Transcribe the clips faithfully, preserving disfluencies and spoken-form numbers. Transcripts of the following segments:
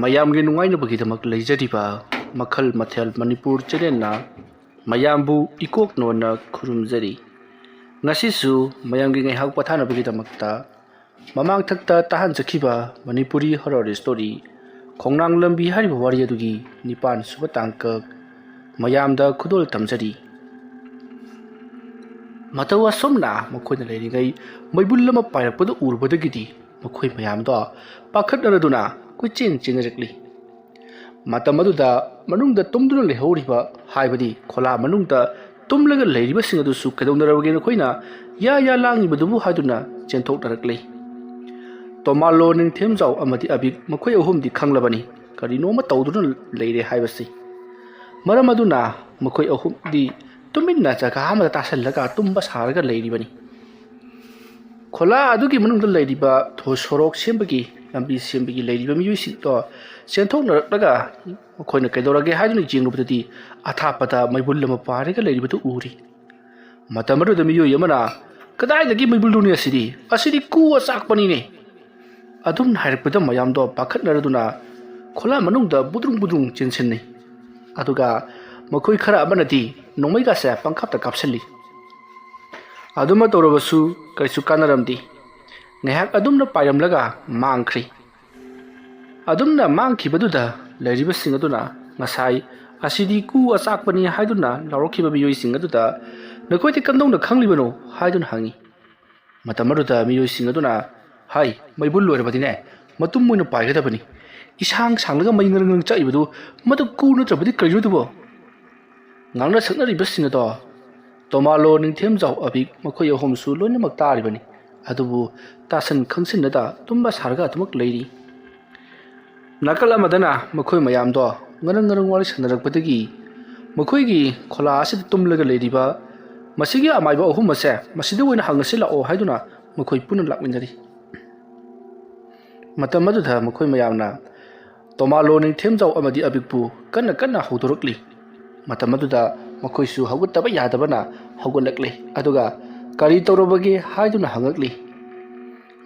ꯃꯌꯥꯝꯒꯤ ꯅꯨꯡꯉꯥꯏꯅꯕꯒꯤꯗꯃꯛ ꯂꯩꯖꯔꯤꯕ ꯃꯈꯜ ꯃꯊꯦꯜ ꯃꯅꯤꯄꯨꯔ ꯆꯦꯅꯦꯜꯅ ꯃꯌꯥꯝꯕꯨ ꯏꯀꯣꯛ ꯅꯣꯟꯅ ꯈꯨꯔꯨꯝꯖꯔꯤ꯫ ꯉꯁꯤꯁꯨ ꯃꯌꯥꯝꯒꯤ ꯉꯥꯏꯍꯥꯛ ꯄꯣꯊꯥꯅꯕꯒꯤꯗꯃꯛꯇ ꯃꯃꯥꯡꯊꯛꯇ ꯇꯥꯍꯟꯖꯈꯤꯕ ꯃꯅꯤꯄꯨꯔꯤ ꯍꯣꯔꯔ ꯁ꯭ꯇꯣꯔꯤ ꯈꯣꯡꯅꯥꯡ ꯂꯝꯕꯤ ꯍꯥꯏꯔꯤꯕ ꯋꯥꯔꯤ ꯑꯗꯨꯒꯤ ꯅꯤꯄꯥꯟ ꯁꯨꯕ ꯇꯥꯡꯀꯛ ꯃꯌꯥꯝꯗ ꯈꯨꯗꯣꯜ ꯇꯝꯖꯔꯤ꯫ ꯃꯇꯧ ꯑꯁꯨꯝꯅ ꯃꯈꯣꯏꯅ ꯂꯩꯔꯤꯉꯩ ꯃꯩꯕꯨꯜ ꯑꯃ ꯄꯥꯏꯔꯛꯄꯗꯨ ꯎꯔꯨꯕꯗꯒꯤꯗꯤ ꯃꯈꯣꯏ ꯃꯌꯥꯝꯗꯣ ꯄꯥꯈꯠꯅꯔꯗꯨꯅ ꯀꯣꯏꯆꯦꯟ ꯆꯦꯟꯅꯔꯛꯂꯤ꯫ ꯃꯇꯝ ꯑꯗꯨꯗ ꯃꯅꯨꯡꯗ ꯇꯨꯝꯗꯨꯅ ꯂꯩꯍꯧꯔꯤꯕ, ꯍꯥꯏꯕꯗꯤ ꯈꯣꯂꯥ ꯃꯅꯨꯡꯗ ꯇꯨꯝꯂꯒ ꯂꯩꯔꯤꯕꯁꯤꯡ ꯑꯗꯨꯁꯨ ꯀꯩꯗꯧꯅꯔꯕꯒꯦ ꯅꯈꯣꯏꯅ ꯌꯥ ꯌꯥ ꯂꯥꯡꯉꯤꯕꯗꯨꯕꯨ ꯍꯥꯏꯗꯨꯅ ꯆꯦꯟꯊꯣꯛꯅꯔꯛꯂꯤ꯫ ꯇꯣꯃꯥꯂꯣ, ꯅꯤꯡꯊꯦꯝꯖꯥꯎ ꯑꯃꯗꯤ ꯑꯕꯤꯛ ꯃꯈꯣꯏ ꯑꯍꯨꯝꯗꯤ ꯈꯪꯂꯕꯅꯤ ꯀꯔꯤꯅꯣꯃ ꯇꯧꯗꯨꯅ ꯂꯩꯔꯦ ꯍꯥꯏꯕꯁꯤ꯫ ꯃꯔꯝ ꯑꯗꯨꯅ ꯃꯈꯣꯏ ꯑꯍꯨꯝꯗꯤ ꯇꯨꯃꯤꯟꯅ ꯖꯒꯥ ꯑꯃꯗ ꯇꯥꯁꯜꯂꯒ ꯇꯨꯝꯕ ꯁꯥꯔꯒ ꯂꯩꯔꯤꯕꯅꯤ꯫ ꯈꯣꯂꯥ ꯑꯗꯨꯒꯤ ꯃꯅꯨꯡꯗ ꯂꯩꯔꯤꯕ ꯊꯣ-, ꯁꯣꯔꯣꯛ ꯁꯦꯝꯕꯒꯤ, ꯂꯝꯕꯤ ꯁꯦꯝꯕꯒꯤ ꯂꯩꯔꯤꯕ ꯃꯤꯑꯣꯏꯁꯤꯡꯗꯣ ꯆꯦꯟꯊꯣꯛꯅꯔꯛꯂꯒ ꯃꯈꯣꯏꯅ ꯀꯩꯗꯧꯔꯒꯦ ꯍꯥꯏꯗꯨꯅ ꯌꯦꯡꯂꯨꯕꯗꯗꯤ ꯑꯊꯥꯞꯄꯗ ꯃꯩꯕꯨꯜ ꯑꯃ ꯄꯥꯏꯔꯒ ꯂꯩꯔꯤꯕꯗꯨ ꯎꯔꯤ꯫ ꯃꯇꯝ ꯑꯗꯨꯗ ꯃꯤꯑꯣꯏ ꯑꯃꯅ, "ꯀꯗꯥꯏꯗꯒꯤ ꯃꯩꯕꯨꯜꯅꯣꯅꯦ ꯑꯁꯤꯗꯤ? ꯑꯁꯤꯗꯤ ꯀꯨ ꯑꯆꯥꯛꯄꯅꯤꯅꯦ!" ꯑꯗꯨꯝꯅ ꯍꯥꯏꯔꯛꯄꯗ ꯃꯌꯥꯝꯗꯣ ꯄꯥꯈꯠꯅꯔꯗꯨꯅ ꯈꯣꯂꯥ ꯃꯅꯨꯡꯗ ꯕꯨꯗ꯭ꯔꯨꯡ ꯕꯨꯗ꯭ꯔꯨꯡ ꯆꯦꯟꯁꯤꯟꯅꯩ꯫ ꯑꯗꯨꯒ ꯃꯈꯣꯏ ꯈꯔ ꯑꯃꯅꯗꯤ ꯅꯣꯡꯃꯩꯒꯥꯁꯦ ꯄꯪꯀꯥꯞꯇ ꯀꯥꯞꯁꯤꯜꯂꯤ꯫ ꯑꯗꯨꯃ ꯇꯧꯔꯕꯁꯨ ꯀꯔꯤꯁꯨ ꯀꯥꯟꯅꯔꯝꯗꯦ꯫ ꯉꯥꯏꯍꯥꯛ ꯑꯗꯨꯝꯅ ꯄꯥꯏꯔꯝꯂꯒ ꯃꯥꯡꯈ꯭ꯔꯤ꯫ ꯑꯗꯨꯝꯅ ꯃꯥꯡꯈꯤꯕꯗꯨꯗ ꯂꯩꯔꯤꯕꯁꯤꯡ ꯑꯗꯨꯅ ꯉꯁꯥꯏ "ꯑꯁꯤꯗꯤ ꯀꯨ ꯑꯆꯥꯛꯄꯅꯤ" ꯍꯥꯏꯗꯨꯅ ꯂꯥꯎꯔꯛꯈꯤꯕ ꯃꯤꯑꯣꯏꯁꯤꯡ ꯑꯗꯨꯗ "ꯅꯈꯣꯏꯗꯤ ꯀꯝꯗꯧꯅ ꯈꯪꯂꯤꯕꯅꯣ?" ꯍꯥꯏꯗꯨꯅ ꯍꯪꯉꯤ꯫ ꯃꯇꯝ ꯑꯗꯨꯗ ꯃꯤꯑꯣꯏꯁꯤꯡ ꯑꯗꯨꯅ ꯍꯥꯏ, "ꯃꯩꯕꯨꯜ ꯂꯣꯏꯔꯕꯗꯤꯅꯦ, ꯃꯇꯨꯝ ꯑꯣꯏꯅ ꯄꯥꯏꯒꯗꯕꯅꯤ꯫ ꯏꯁꯥꯡ ꯁꯥꯡꯂꯒ ꯃꯩ ꯉꯔꯪ ꯉꯔꯪ ꯆꯥꯛꯏꯕꯗꯨ ꯃꯗꯨ ꯀꯨ ꯅꯠꯇ꯭ꯔꯕꯗꯤ ꯀꯔꯤꯅꯣ ꯑꯗꯨꯕꯣ?" ꯉꯥꯡꯅ ꯁꯛꯅꯔꯤꯕꯁꯤꯡ ꯑꯗꯣ ꯇꯣꯃꯥꯂꯣ, ꯅꯤꯡꯊꯦꯝꯖꯥꯎ, ꯑꯕꯤꯛ ꯃꯈꯣꯏ ꯑꯍꯨꯝꯁꯨ ꯂꯣꯏꯅꯃꯛ ꯇꯥꯔꯤꯕꯅꯤ꯫ ꯑꯗꯨꯕꯨ ꯇꯥꯁꯟ ꯈꯪꯁꯤꯟꯅꯗ ꯇꯨꯝꯕ ꯁꯥꯔꯒ ꯑꯗꯨꯃꯛ ꯂꯩꯔꯤ꯫ ꯅꯥꯀꯜ ꯑꯃꯗꯅ ꯃꯈꯣꯏ ꯃꯌꯥꯝꯗꯣ ꯉꯔꯪ ꯉꯔꯪ ꯋꯥꯔꯤ ꯁꯥꯟꯅꯔꯛꯄꯗꯒꯤ ꯃꯈꯣꯏꯒꯤ ꯈꯣꯂꯥ ꯑꯁꯤꯗ ꯇꯨꯝꯂꯒ ꯂꯩꯔꯤꯕ ꯃꯁꯤꯒꯤ ꯑꯃꯥꯏꯕ ꯑꯍꯨꯝ ꯑꯁꯦ ꯃꯁꯤꯗ ꯑꯣꯏꯅ ꯍꯪꯉꯁꯤ ꯂꯥꯛꯑꯣ ꯍꯥꯏꯗꯨꯅ ꯃꯈꯣꯏ ꯄꯨꯟꯅ ꯂꯥꯛꯃꯤꯟꯅꯔꯤ꯫ ꯃꯇꯝ ꯑꯗꯨꯗ ꯃꯈꯣꯏ ꯃꯌꯥꯝꯅ ꯇꯣꯃꯥꯂꯣ, ꯅꯤꯡꯊꯦꯝꯖꯥꯎ ꯑꯃꯗꯤ ꯑꯕꯤꯛꯄꯨ ꯀꯟꯅ ꯀꯟꯅ ꯍꯧꯗꯣꯔꯛꯂꯤ꯫ ꯃꯇꯝ ꯑꯗꯨꯗ ꯃꯈꯣꯏꯁꯨ ꯍꯧꯒꯠꯇꯕ ꯌꯥꯗꯕꯅ ꯍꯧꯒꯠꯂꯛꯂꯤ, ꯑꯗꯨꯒ "ꯀꯔꯤ ꯇꯧꯔꯕꯒꯦ?" ꯍꯥꯏꯗꯨꯅ ꯍꯪꯉꯛꯂꯤ꯫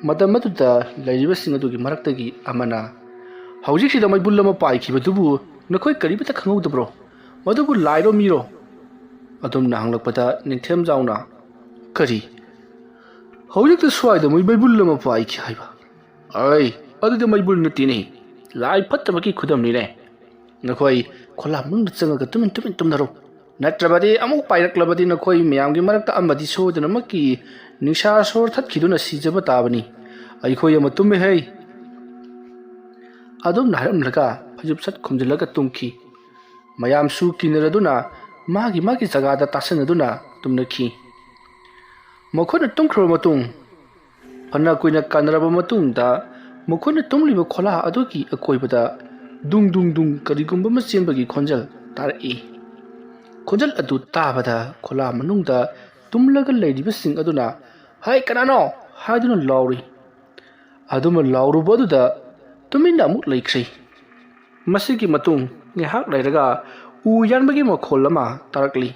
ꯃꯇꯝ ꯑꯗꯨꯗ ꯂꯩꯔꯤꯕꯁꯤꯡ ꯑꯗꯨꯒꯤ ꯃꯔꯛꯇꯒꯤ ꯑꯃꯅ, "ꯍꯧꯖꯤꯛꯁꯤꯗ ꯃꯩꯕꯨꯜ ꯑꯃ ꯄꯥꯏꯈꯤꯕꯗꯨꯕꯨ ꯅꯈꯣꯏ ꯀꯔꯤꯃꯠꯇ ꯈꯪꯍꯧꯗꯕ꯭ꯔꯣ? ꯃꯗꯨꯕꯨ ꯂꯥꯏꯔꯣ ꯃꯤꯔꯣ?" ꯑꯗꯨꯝꯅ ꯍꯪꯂꯛꯄꯗ ꯅꯤꯡꯊꯦꯝꯖꯥꯎꯅ, "ꯀꯔꯤ? ꯍꯧꯖꯤꯛꯇ ꯁ꯭ꯋꯥꯏꯗ ꯃꯩ-, ꯃꯩꯕꯨꯜ ꯑꯃ ꯄꯥꯏꯈꯤ ꯍꯥꯏꯕ? ꯑꯩ, ꯑꯗꯨꯗꯤ ꯃꯩꯕꯨꯜ ꯅꯠꯇꯦꯅꯦ, ꯂꯥꯏ ꯐꯠꯇꯕꯒꯤ ꯈꯨꯗꯝꯅꯤꯅꯦ꯫ ꯅꯈꯣꯏ ꯈꯣꯂꯥ ꯃꯅꯨꯡꯗ ꯆꯪꯉꯒ ꯇꯨꯃꯤꯟ ꯇꯨꯃꯤꯟ ꯇꯨꯝꯅꯔꯣ, ꯅꯠꯇ꯭ꯔꯕꯗꯤ ꯑꯃꯨꯛ ꯄꯥꯏꯔꯛꯂꯕꯗꯤ ꯅꯈꯣꯏ ꯃꯌꯥꯝꯒꯤ ꯃꯔꯛꯇ ꯑꯃꯗꯤ ꯁꯣꯏꯗꯅꯃꯛꯀꯤ ꯅꯤꯡꯁꯥ ꯁꯣꯔ ꯊꯠꯈꯤꯗꯨꯅ ꯁꯤꯖꯕ ꯇꯥꯕꯅꯤ꯫ ꯑꯩꯈꯣꯏ ꯑꯃ ꯇꯨꯝꯃꯦ ꯍꯩ!" ꯑꯗꯨꯝꯅ ꯍꯥꯏꯔꯝꯂꯒ ꯐꯩꯖꯨꯞ ꯁꯠ ꯈꯨꯝꯖꯤꯜꯂꯒ ꯇꯨꯝꯈꯤ꯫ ꯃꯌꯥꯝꯁꯨ ꯀꯤꯅꯔꯗꯨꯅ ꯃꯥꯒꯤ ꯃꯥꯒꯤ ꯖꯒꯥꯗ ꯇꯥꯁꯤꯟꯅꯗꯨꯅ ꯇꯨꯝꯅꯈꯤ꯫ ꯃꯈꯣꯏꯅ ꯇꯨꯝꯈ꯭ꯔꯕ ꯃꯇꯨꯡ, ꯐꯅ ꯀꯨꯏꯅ ꯀꯥꯟꯅꯔꯕ ꯃꯇꯨꯡꯗ ꯃꯈꯣꯏꯅ ꯇꯨꯝꯂꯤꯕ ꯈꯣꯂꯥ ꯑꯗꯨꯒꯤ ꯑꯀꯣꯏꯕꯗ ꯗꯨꯡ ꯗꯨꯡ ꯗꯨꯡ ꯀꯔꯤꯒꯨꯝꯕ ꯑꯃ ꯆꯦꯟꯕꯒꯤ ꯈꯣꯟꯖꯦꯜ ꯇꯥꯔꯛꯏ꯫ ꯈꯣꯟꯖꯦꯜ ꯑꯗꯨ ꯇꯥꯕꯗ ꯈꯣꯂꯥ ꯃꯅꯨꯡꯗ ꯇꯨꯝꯂꯒ ꯂꯩꯔꯤꯕꯁꯤꯡ ꯑꯗꯨꯅ, "ꯍꯩ, ꯀꯅꯥꯅꯣ?" ꯍꯥꯏꯗꯨꯅ ꯂꯥꯎꯔꯤ꯫ ꯑꯗꯨꯃ ꯂꯥꯎꯔꯨꯕ ꯑꯗꯨꯗ ꯇꯨꯃꯤꯟꯅ ꯑꯃꯨꯛ ꯂꯩꯈ꯭ꯔꯦ꯫ ꯃꯁꯤꯒꯤ ꯃꯇꯨꯡ ꯉꯥꯏꯍꯥꯛ ꯂꯩꯔꯒ ꯎ ꯌꯥꯟꯕꯒꯤ ꯃꯈꯣꯜ ꯑꯃ ꯇꯥꯔꯛꯂꯤ꯫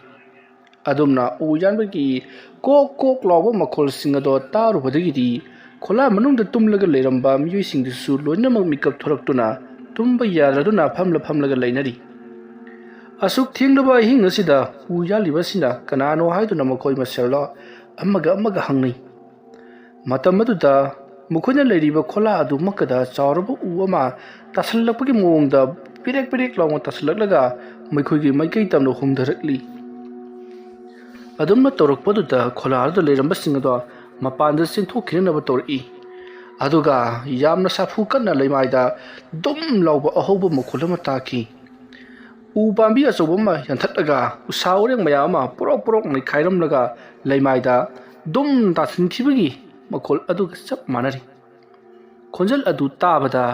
ꯑꯗꯨꯝꯅ ꯎ ꯌꯥꯟꯕꯒꯤ ꯀꯣꯛ ꯀꯣꯛ ꯂꯥꯎꯕ ꯃꯈꯣꯜꯁꯤꯡ ꯑꯗꯣ ꯇꯥꯔꯨꯕꯗꯒꯤꯗꯤ ꯈꯣꯂꯥ ꯃꯅꯨꯡꯗ ꯇꯨꯝꯂꯒ ꯂꯩꯔꯝꯕ ꯃꯤꯑꯣꯏꯁꯤꯡꯗꯨꯁꯨ ꯂꯣꯏꯅꯃꯛ ꯃꯤꯀꯞ ꯊꯣꯔꯛꯇꯨꯅ ꯇꯨꯝꯕ ꯌꯥꯗꯗꯨꯅ ꯐꯝꯂ ꯐꯝꯂꯒ ꯂꯩꯅꯔꯤ꯫ ꯑꯁꯨꯛ ꯊꯦꯡꯂꯕ ꯑꯍꯤꯡ ꯑꯁꯤꯗ ꯎ ꯌꯥꯜꯂꯤꯕꯁꯤꯅ ꯀꯅꯥꯅꯣ ꯍꯥꯏꯗꯨꯅ ꯃꯈꯣꯏ ꯃꯁꯦꯜꯗ ꯑꯃꯒ ꯑꯃꯒ ꯍꯪꯅꯩ꯫ ꯃꯇꯝ ꯑꯗꯨꯗ ꯃꯈꯣꯏꯅ ꯂꯩꯔꯤꯕ ꯈꯣꯂꯥ ꯑꯗꯨꯃꯛꯀꯗ ꯆꯥꯎꯔꯕ ꯎ ꯑꯃ ꯇꯥꯁꯤꯜꯂꯛꯄꯒꯤ ꯃꯑꯣꯡꯗ ꯄꯤꯔꯦꯛ ꯄꯤꯔꯦꯛ ꯂꯥꯎꯅ ꯇꯥꯁꯤꯜꯂꯛꯂꯒ ꯃꯈꯣꯏꯒꯤ ꯃꯥꯏꯀꯩ ꯇꯝꯅ ꯍꯨꯝꯊꯔꯛꯂꯤ꯫ ꯑꯗꯨꯝꯅ ꯇꯧꯔꯛꯄꯗꯨꯗ ꯈꯣꯂꯥ ꯑꯗꯨꯗ ꯂꯩꯔꯝꯕꯁꯤꯡ ꯑꯗꯣ ꯃꯄꯥꯟꯗ ꯆꯦꯟꯊꯣꯛꯈꯤꯅꯅꯕ ꯇꯧꯔꯛꯏ꯫ ꯑꯗꯨꯒ ꯌꯥꯝꯅ ꯁꯥꯐꯨ ꯀꯟꯅ ꯂꯩꯃꯥꯏꯗ ꯗꯨꯝ ꯂꯥꯎꯕ ꯑꯍꯧꯕ ꯃꯈꯣꯜ ꯑꯃ ꯇꯥꯈꯤ꯫ ꯎ ꯄꯥꯝꯕꯤ ꯑꯆꯧꯕ ꯑꯃ ꯌꯥꯟꯊꯠꯂꯒ ꯎꯁꯥ ꯎꯔꯦꯡ ꯃꯌꯥꯝ ꯑꯃ ꯄꯣꯔꯣꯛ ꯄꯣꯔꯣꯛ ꯅꯩꯈꯥꯏꯔꯝꯂꯒ ꯂꯩꯃꯥꯏꯗ ꯗꯨꯝ ꯇꯥꯁꯤꯟꯈꯤꯕꯒꯤ ꯃꯈꯣꯜ ꯑꯗꯨꯒ ꯆꯞ ꯃꯥꯟꯅꯔꯤ꯫ ꯈꯣꯟꯖꯦꯜ ꯑꯗꯨ ꯇꯥꯕꯗ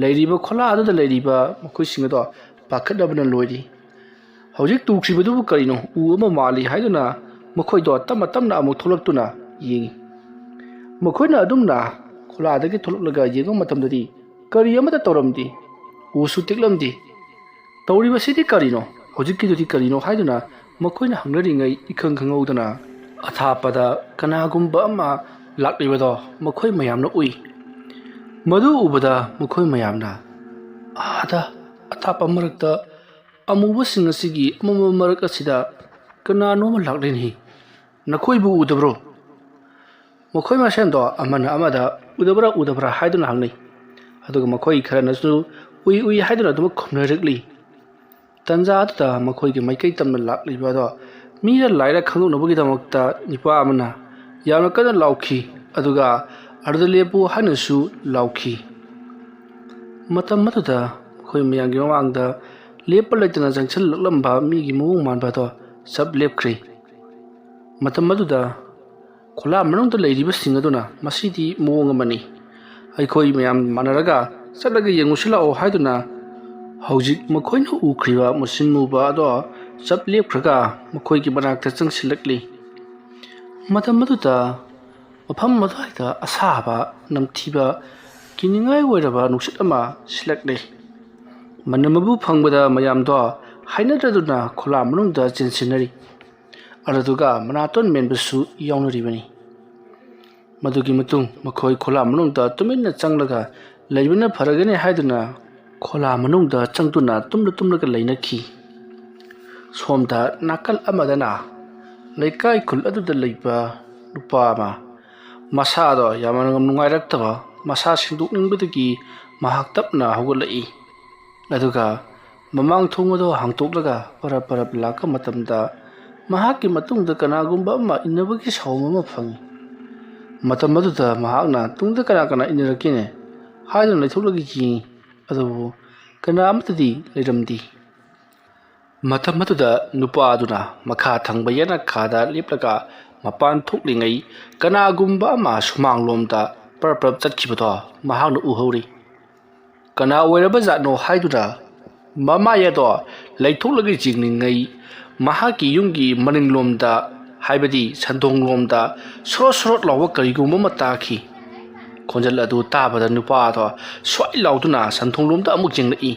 ꯂꯩꯔꯤꯕ ꯈꯣꯂꯥ ꯑꯗꯨꯗ ꯂꯩꯔꯤꯕ ꯃꯈꯣꯏꯁꯤꯡ ꯑꯗꯣ ꯄꯥꯈꯠꯅꯕꯅ ꯂꯣꯏꯔꯤ꯫ ꯍꯧꯖꯤꯛ ꯇꯨꯈ꯭ꯔꯤꯕꯗꯨꯕꯨ ꯀꯔꯤꯅꯣ? ꯎ ꯑꯃ ꯃꯥꯜꯂꯤ ꯍꯥꯏꯗꯨꯅ ꯃꯈꯣꯏꯗꯣ ꯇꯞꯅ ꯇꯞꯅ ꯑꯃꯨꯛ ꯊꯣꯛꯂꯛꯇꯨꯅ ꯌꯦꯡꯉꯤ꯫ ꯃꯈꯣꯏꯅ ꯑꯗꯨꯝꯅ ꯈꯣꯂꯥꯗꯒꯤ ꯊꯣꯛꯂꯛꯂꯒ ꯌꯦꯡꯕ ꯃꯇꯝꯗꯗꯤ ꯀꯔꯤ ꯑꯃꯠꯇ ꯇꯧꯔꯝꯗꯦ꯫ ꯎꯁꯨ ꯇꯦꯛꯂꯝꯗꯦ꯫ "ꯇꯧꯔꯤꯕꯁꯤꯗꯤ ꯀꯔꯤꯅꯣ? ꯍꯧꯖꯤꯛꯀꯤꯗꯨꯗꯤ ꯀꯔꯤꯅꯣ?" ꯍꯥꯏꯗꯨꯅ ꯃꯈꯣꯏꯅ ꯍꯪꯅꯔꯤꯉꯩ ꯏꯈꯪ ꯈꯪꯍꯧꯗꯅ ꯑꯊꯥꯞꯄꯗ ꯀꯅꯥꯒꯨꯝꯕ ꯑꯃ ꯂꯥꯛꯂꯤꯕꯗꯣ ꯃꯈꯣꯏ ꯃꯌꯥꯝꯅ ꯎꯏ꯫ ꯃꯗꯨ ꯎꯕꯗ ꯃꯈꯣꯏ ꯃꯌꯥꯝꯅ ꯑꯥꯗ ꯑꯊꯥꯞꯄ ꯃꯔꯛꯇ ꯑꯃꯨꯕꯁꯤꯡ ꯑꯁꯤꯒꯤ ꯑꯃꯝꯕ ꯃꯔꯛ ꯑꯁꯤꯗ ꯀꯅꯥꯅꯣ ꯑꯃ ꯂꯥꯛꯂꯤꯅꯤ꯫ ꯅꯈꯣꯏꯕꯨ ꯎꯗꯕ꯭ꯔꯣ? ꯃꯈꯣꯏ ꯃꯁꯦꯟꯗꯣ ꯑꯃꯅ ꯑꯃꯗ "ꯎꯗꯕ꯭ꯔꯥ, ꯎꯗꯕ꯭ꯔꯥ?" ꯍꯥꯏꯗꯨꯅ ꯍꯪꯅꯩ꯫ ꯑꯗꯨꯒ ꯃꯈꯣꯏ ꯈꯔꯅꯁꯨ "ꯎꯏ, ꯎꯏ" ꯍꯥꯏꯗꯨꯅ ꯑꯗꯨꯃꯛ ꯈꯨꯝꯅꯔꯛꯂꯤ꯫ ꯇꯟꯖꯥ ꯑꯗꯨꯗ ꯃꯈꯣꯏꯒꯤ ꯃꯥꯏꯀꯩ ꯇꯝꯅ ꯂꯥꯛꯂꯤꯕ ꯑꯗꯣ ꯃꯤꯔ ꯂꯥꯏꯔ ꯈꯪꯗꯣꯛꯅꯕꯒꯤꯗꯃꯛꯇ ꯅꯨꯄꯥ ꯑꯃꯅ ꯌꯥꯝꯅ ꯀꯟꯅ ꯂꯥꯎꯈꯤ, ꯑꯗꯨꯒ "ꯑꯗꯨꯗ ꯂꯦꯞꯄꯨ" ꯍꯥꯏꯅꯁꯨ ꯂꯥꯎꯈꯤ꯫ ꯃꯇꯝ ꯑꯗꯨꯗ ꯃꯈꯣꯏ ꯃꯌꯥꯝꯒꯤ ꯃꯃꯥꯡꯗ ꯂꯦꯞꯄ ꯂꯩꯇꯅ ꯆꯪꯁꯤꯜꯂꯛꯂꯝꯕ ꯃꯤꯒꯤ ꯃꯑꯣꯡ ꯃꯥꯟꯕ ꯑꯗꯣ ꯆꯞ ꯂꯦꯞꯈ꯭ꯔꯦ꯫ ꯃꯇꯝ ꯑꯗꯨꯗ ꯈꯣꯂꯥ ꯃꯅꯨꯡꯗ ꯂꯩꯔꯤꯕꯁꯤꯡ ꯑꯗꯨꯅ "ꯃꯁꯤꯗꯤ ꯃꯑꯣꯡ ꯑꯃꯅꯤ, ꯑꯩꯈꯣꯏ ꯃꯌꯥꯝ ꯃꯥꯟꯅꯔꯒ ꯆꯠꯂꯒ ꯌꯦꯡꯉꯨꯁꯤ ꯂꯥꯛꯑꯣ" ꯍꯥꯏꯗꯨꯅ ꯍꯧꯖꯤꯛ ꯃꯈꯣꯏꯅ ꯎꯈ꯭ꯔꯤꯕ ꯃꯨꯁꯤꯟ ꯃꯨꯕ ꯑꯗꯣ ꯆꯞ ꯂꯦꯞꯈ꯭ꯔꯒ ꯃꯈꯣꯏꯒꯤ ꯃꯅꯥꯛꯇ ꯆꯪꯁꯤꯜꯂꯛꯂꯤ꯫ ꯃꯇꯝ ꯑꯗꯨꯗ ꯃꯐꯝ ꯑꯗꯨꯋꯥꯏꯗ ꯑꯁꯥꯕ, ꯅꯝꯊꯤꯕ, ꯀꯤꯅꯤꯡꯉꯥꯏ ꯑꯣꯏꯔꯕ ꯅꯨꯡꯁꯤꯠ ꯑꯃ ꯁꯤꯠꯂꯛꯂꯤ꯫ ꯃꯅꯝ ꯑꯗꯨ ꯐꯪꯕꯗ ꯃꯌꯥꯝꯗꯣ ꯍꯩꯅꯗꯗꯨꯅ ꯈꯣꯂꯥ ꯃꯅꯨꯡꯗ ꯆꯦꯟꯁꯤꯟꯅꯔꯤ꯫ ꯑꯗꯨꯗꯨꯒ ꯃꯅꯥꯇꯣꯟ ꯃꯦꯟꯕꯁꯨ ꯌꯥꯎꯅꯔꯤꯕꯅꯤ꯫ ꯃꯗꯨꯒꯤ ꯃꯇꯨꯡ ꯃꯈꯣꯏ ꯈꯣꯂꯥ ꯃꯅꯨꯡꯗ ꯇꯨꯃꯤꯟꯅ ꯆꯪꯂꯒ ꯂꯩꯕꯅ ꯐꯔꯒꯅꯤ ꯍꯥꯏꯗꯨꯅ ꯈꯣꯂꯥ ꯃꯅꯨꯡꯗ ꯆꯪꯗꯨꯅ ꯇꯨꯝꯅ ꯇꯨꯝꯂꯒ ꯂꯩꯅꯈꯤ꯫ ꯁꯣꯝꯗ ꯅꯥꯀꯜ ꯑꯃꯗꯅ ꯂꯩꯀꯥꯏ ꯈꯨꯜ ꯑꯗꯨꯗ ꯂꯩꯕ ꯅꯨꯄꯥ ꯑꯃ ꯃꯁꯥꯗꯣ ꯌꯥꯝꯅ ꯅꯨꯡꯉꯥꯏꯔꯛꯇꯕ, ꯃꯁꯥ ꯁꯦꯡꯗꯣꯛꯅꯤꯡꯕꯗꯒꯤ ꯃꯍꯥꯛ ꯇꯞꯅ ꯍꯧꯒꯠꯂꯛꯏ꯫ ꯑꯗꯨꯒ ꯃꯃꯥꯡ ꯊꯣꯡ ꯑꯗꯨ ꯍꯥꯡꯇꯣꯛꯂꯒ ꯄꯔꯞ ꯄꯔꯞ ꯂꯥꯛꯄ ꯃꯇꯝꯗ ꯃꯍꯥꯛꯀꯤ ꯃꯇꯨꯡꯗ ꯀꯅꯥꯒꯨꯝꯕ ꯑꯃ ꯏꯟꯅꯕꯒꯤ ꯁꯥꯎꯝ ꯑꯃ ꯐꯪꯏ꯫ ꯃꯇꯝ ꯑꯗꯨꯗ ꯃꯍꯥꯛꯅ "ꯇꯨꯡꯗ ꯀꯅꯥ ꯀꯅꯥ ꯏꯟꯅꯔꯛꯀꯦꯅꯦ?" ꯍꯥꯏꯗꯨꯅ ꯂꯩꯊꯣꯛꯂꯒ ꯌꯦꯡꯏ, ꯑꯗꯨꯕꯨ ꯀꯅꯥ ꯑꯃꯠꯇꯗꯤ ꯂꯩꯔꯝꯗꯦ꯫ ꯃꯇꯝ ꯑꯗꯨꯗ ꯅꯨꯄꯥ ꯑꯗꯨꯅ ꯃꯈꯥ ꯊꯪꯕ ꯌꯦꯅꯈꯥꯗ ꯂꯦꯞꯂꯒ ꯃꯄꯥꯟ ꯊꯣꯛꯂꯤꯉꯩ ꯀꯅꯥꯒꯨꯝꯕ ꯑꯃ ꯁꯨꯃꯥꯡꯂꯣꯝꯗ ꯄꯔꯞ ꯄꯔꯞ ꯆꯠꯈꯤꯕꯗꯣ ꯃꯍꯥꯛꯅ ꯎꯍꯧꯔꯤ꯫ ꯀꯅꯥ ꯑꯣꯏꯔꯕ ꯖꯥꯠꯅꯣ ꯍꯥꯏꯗꯨꯅ ꯃꯃꯥꯏ ꯑꯗꯣ ꯂꯩꯊꯣꯛꯂꯒ ꯌꯦꯡꯂꯤꯉꯩ ꯃꯍꯥꯛꯀꯤ ꯌꯨꯝꯒꯤ ꯃꯅꯤꯡꯂꯣꯝꯗ, ꯍꯥꯏꯕꯗꯤ ꯁꯟꯊꯣꯡꯂꯣꯝꯗ ꯁꯣꯔꯣꯠ ꯁꯣꯔꯣꯠ ꯂꯥꯎꯕ ꯀꯔꯤꯒꯨꯝꯕ ꯑꯃ ꯇꯥꯈꯤ꯫ ꯈꯣꯟꯖꯦꯜ ꯑꯗꯨ ꯇꯥꯕꯗ ꯅꯨꯄꯥ ꯑꯗꯣ ꯁ꯭ꯋꯥꯏ ꯂꯥꯎꯗꯨꯅ ꯁꯟꯊꯣꯡꯂꯣꯝꯗ ꯑꯃꯨꯛ ꯌꯦꯡꯂꯛꯏ꯫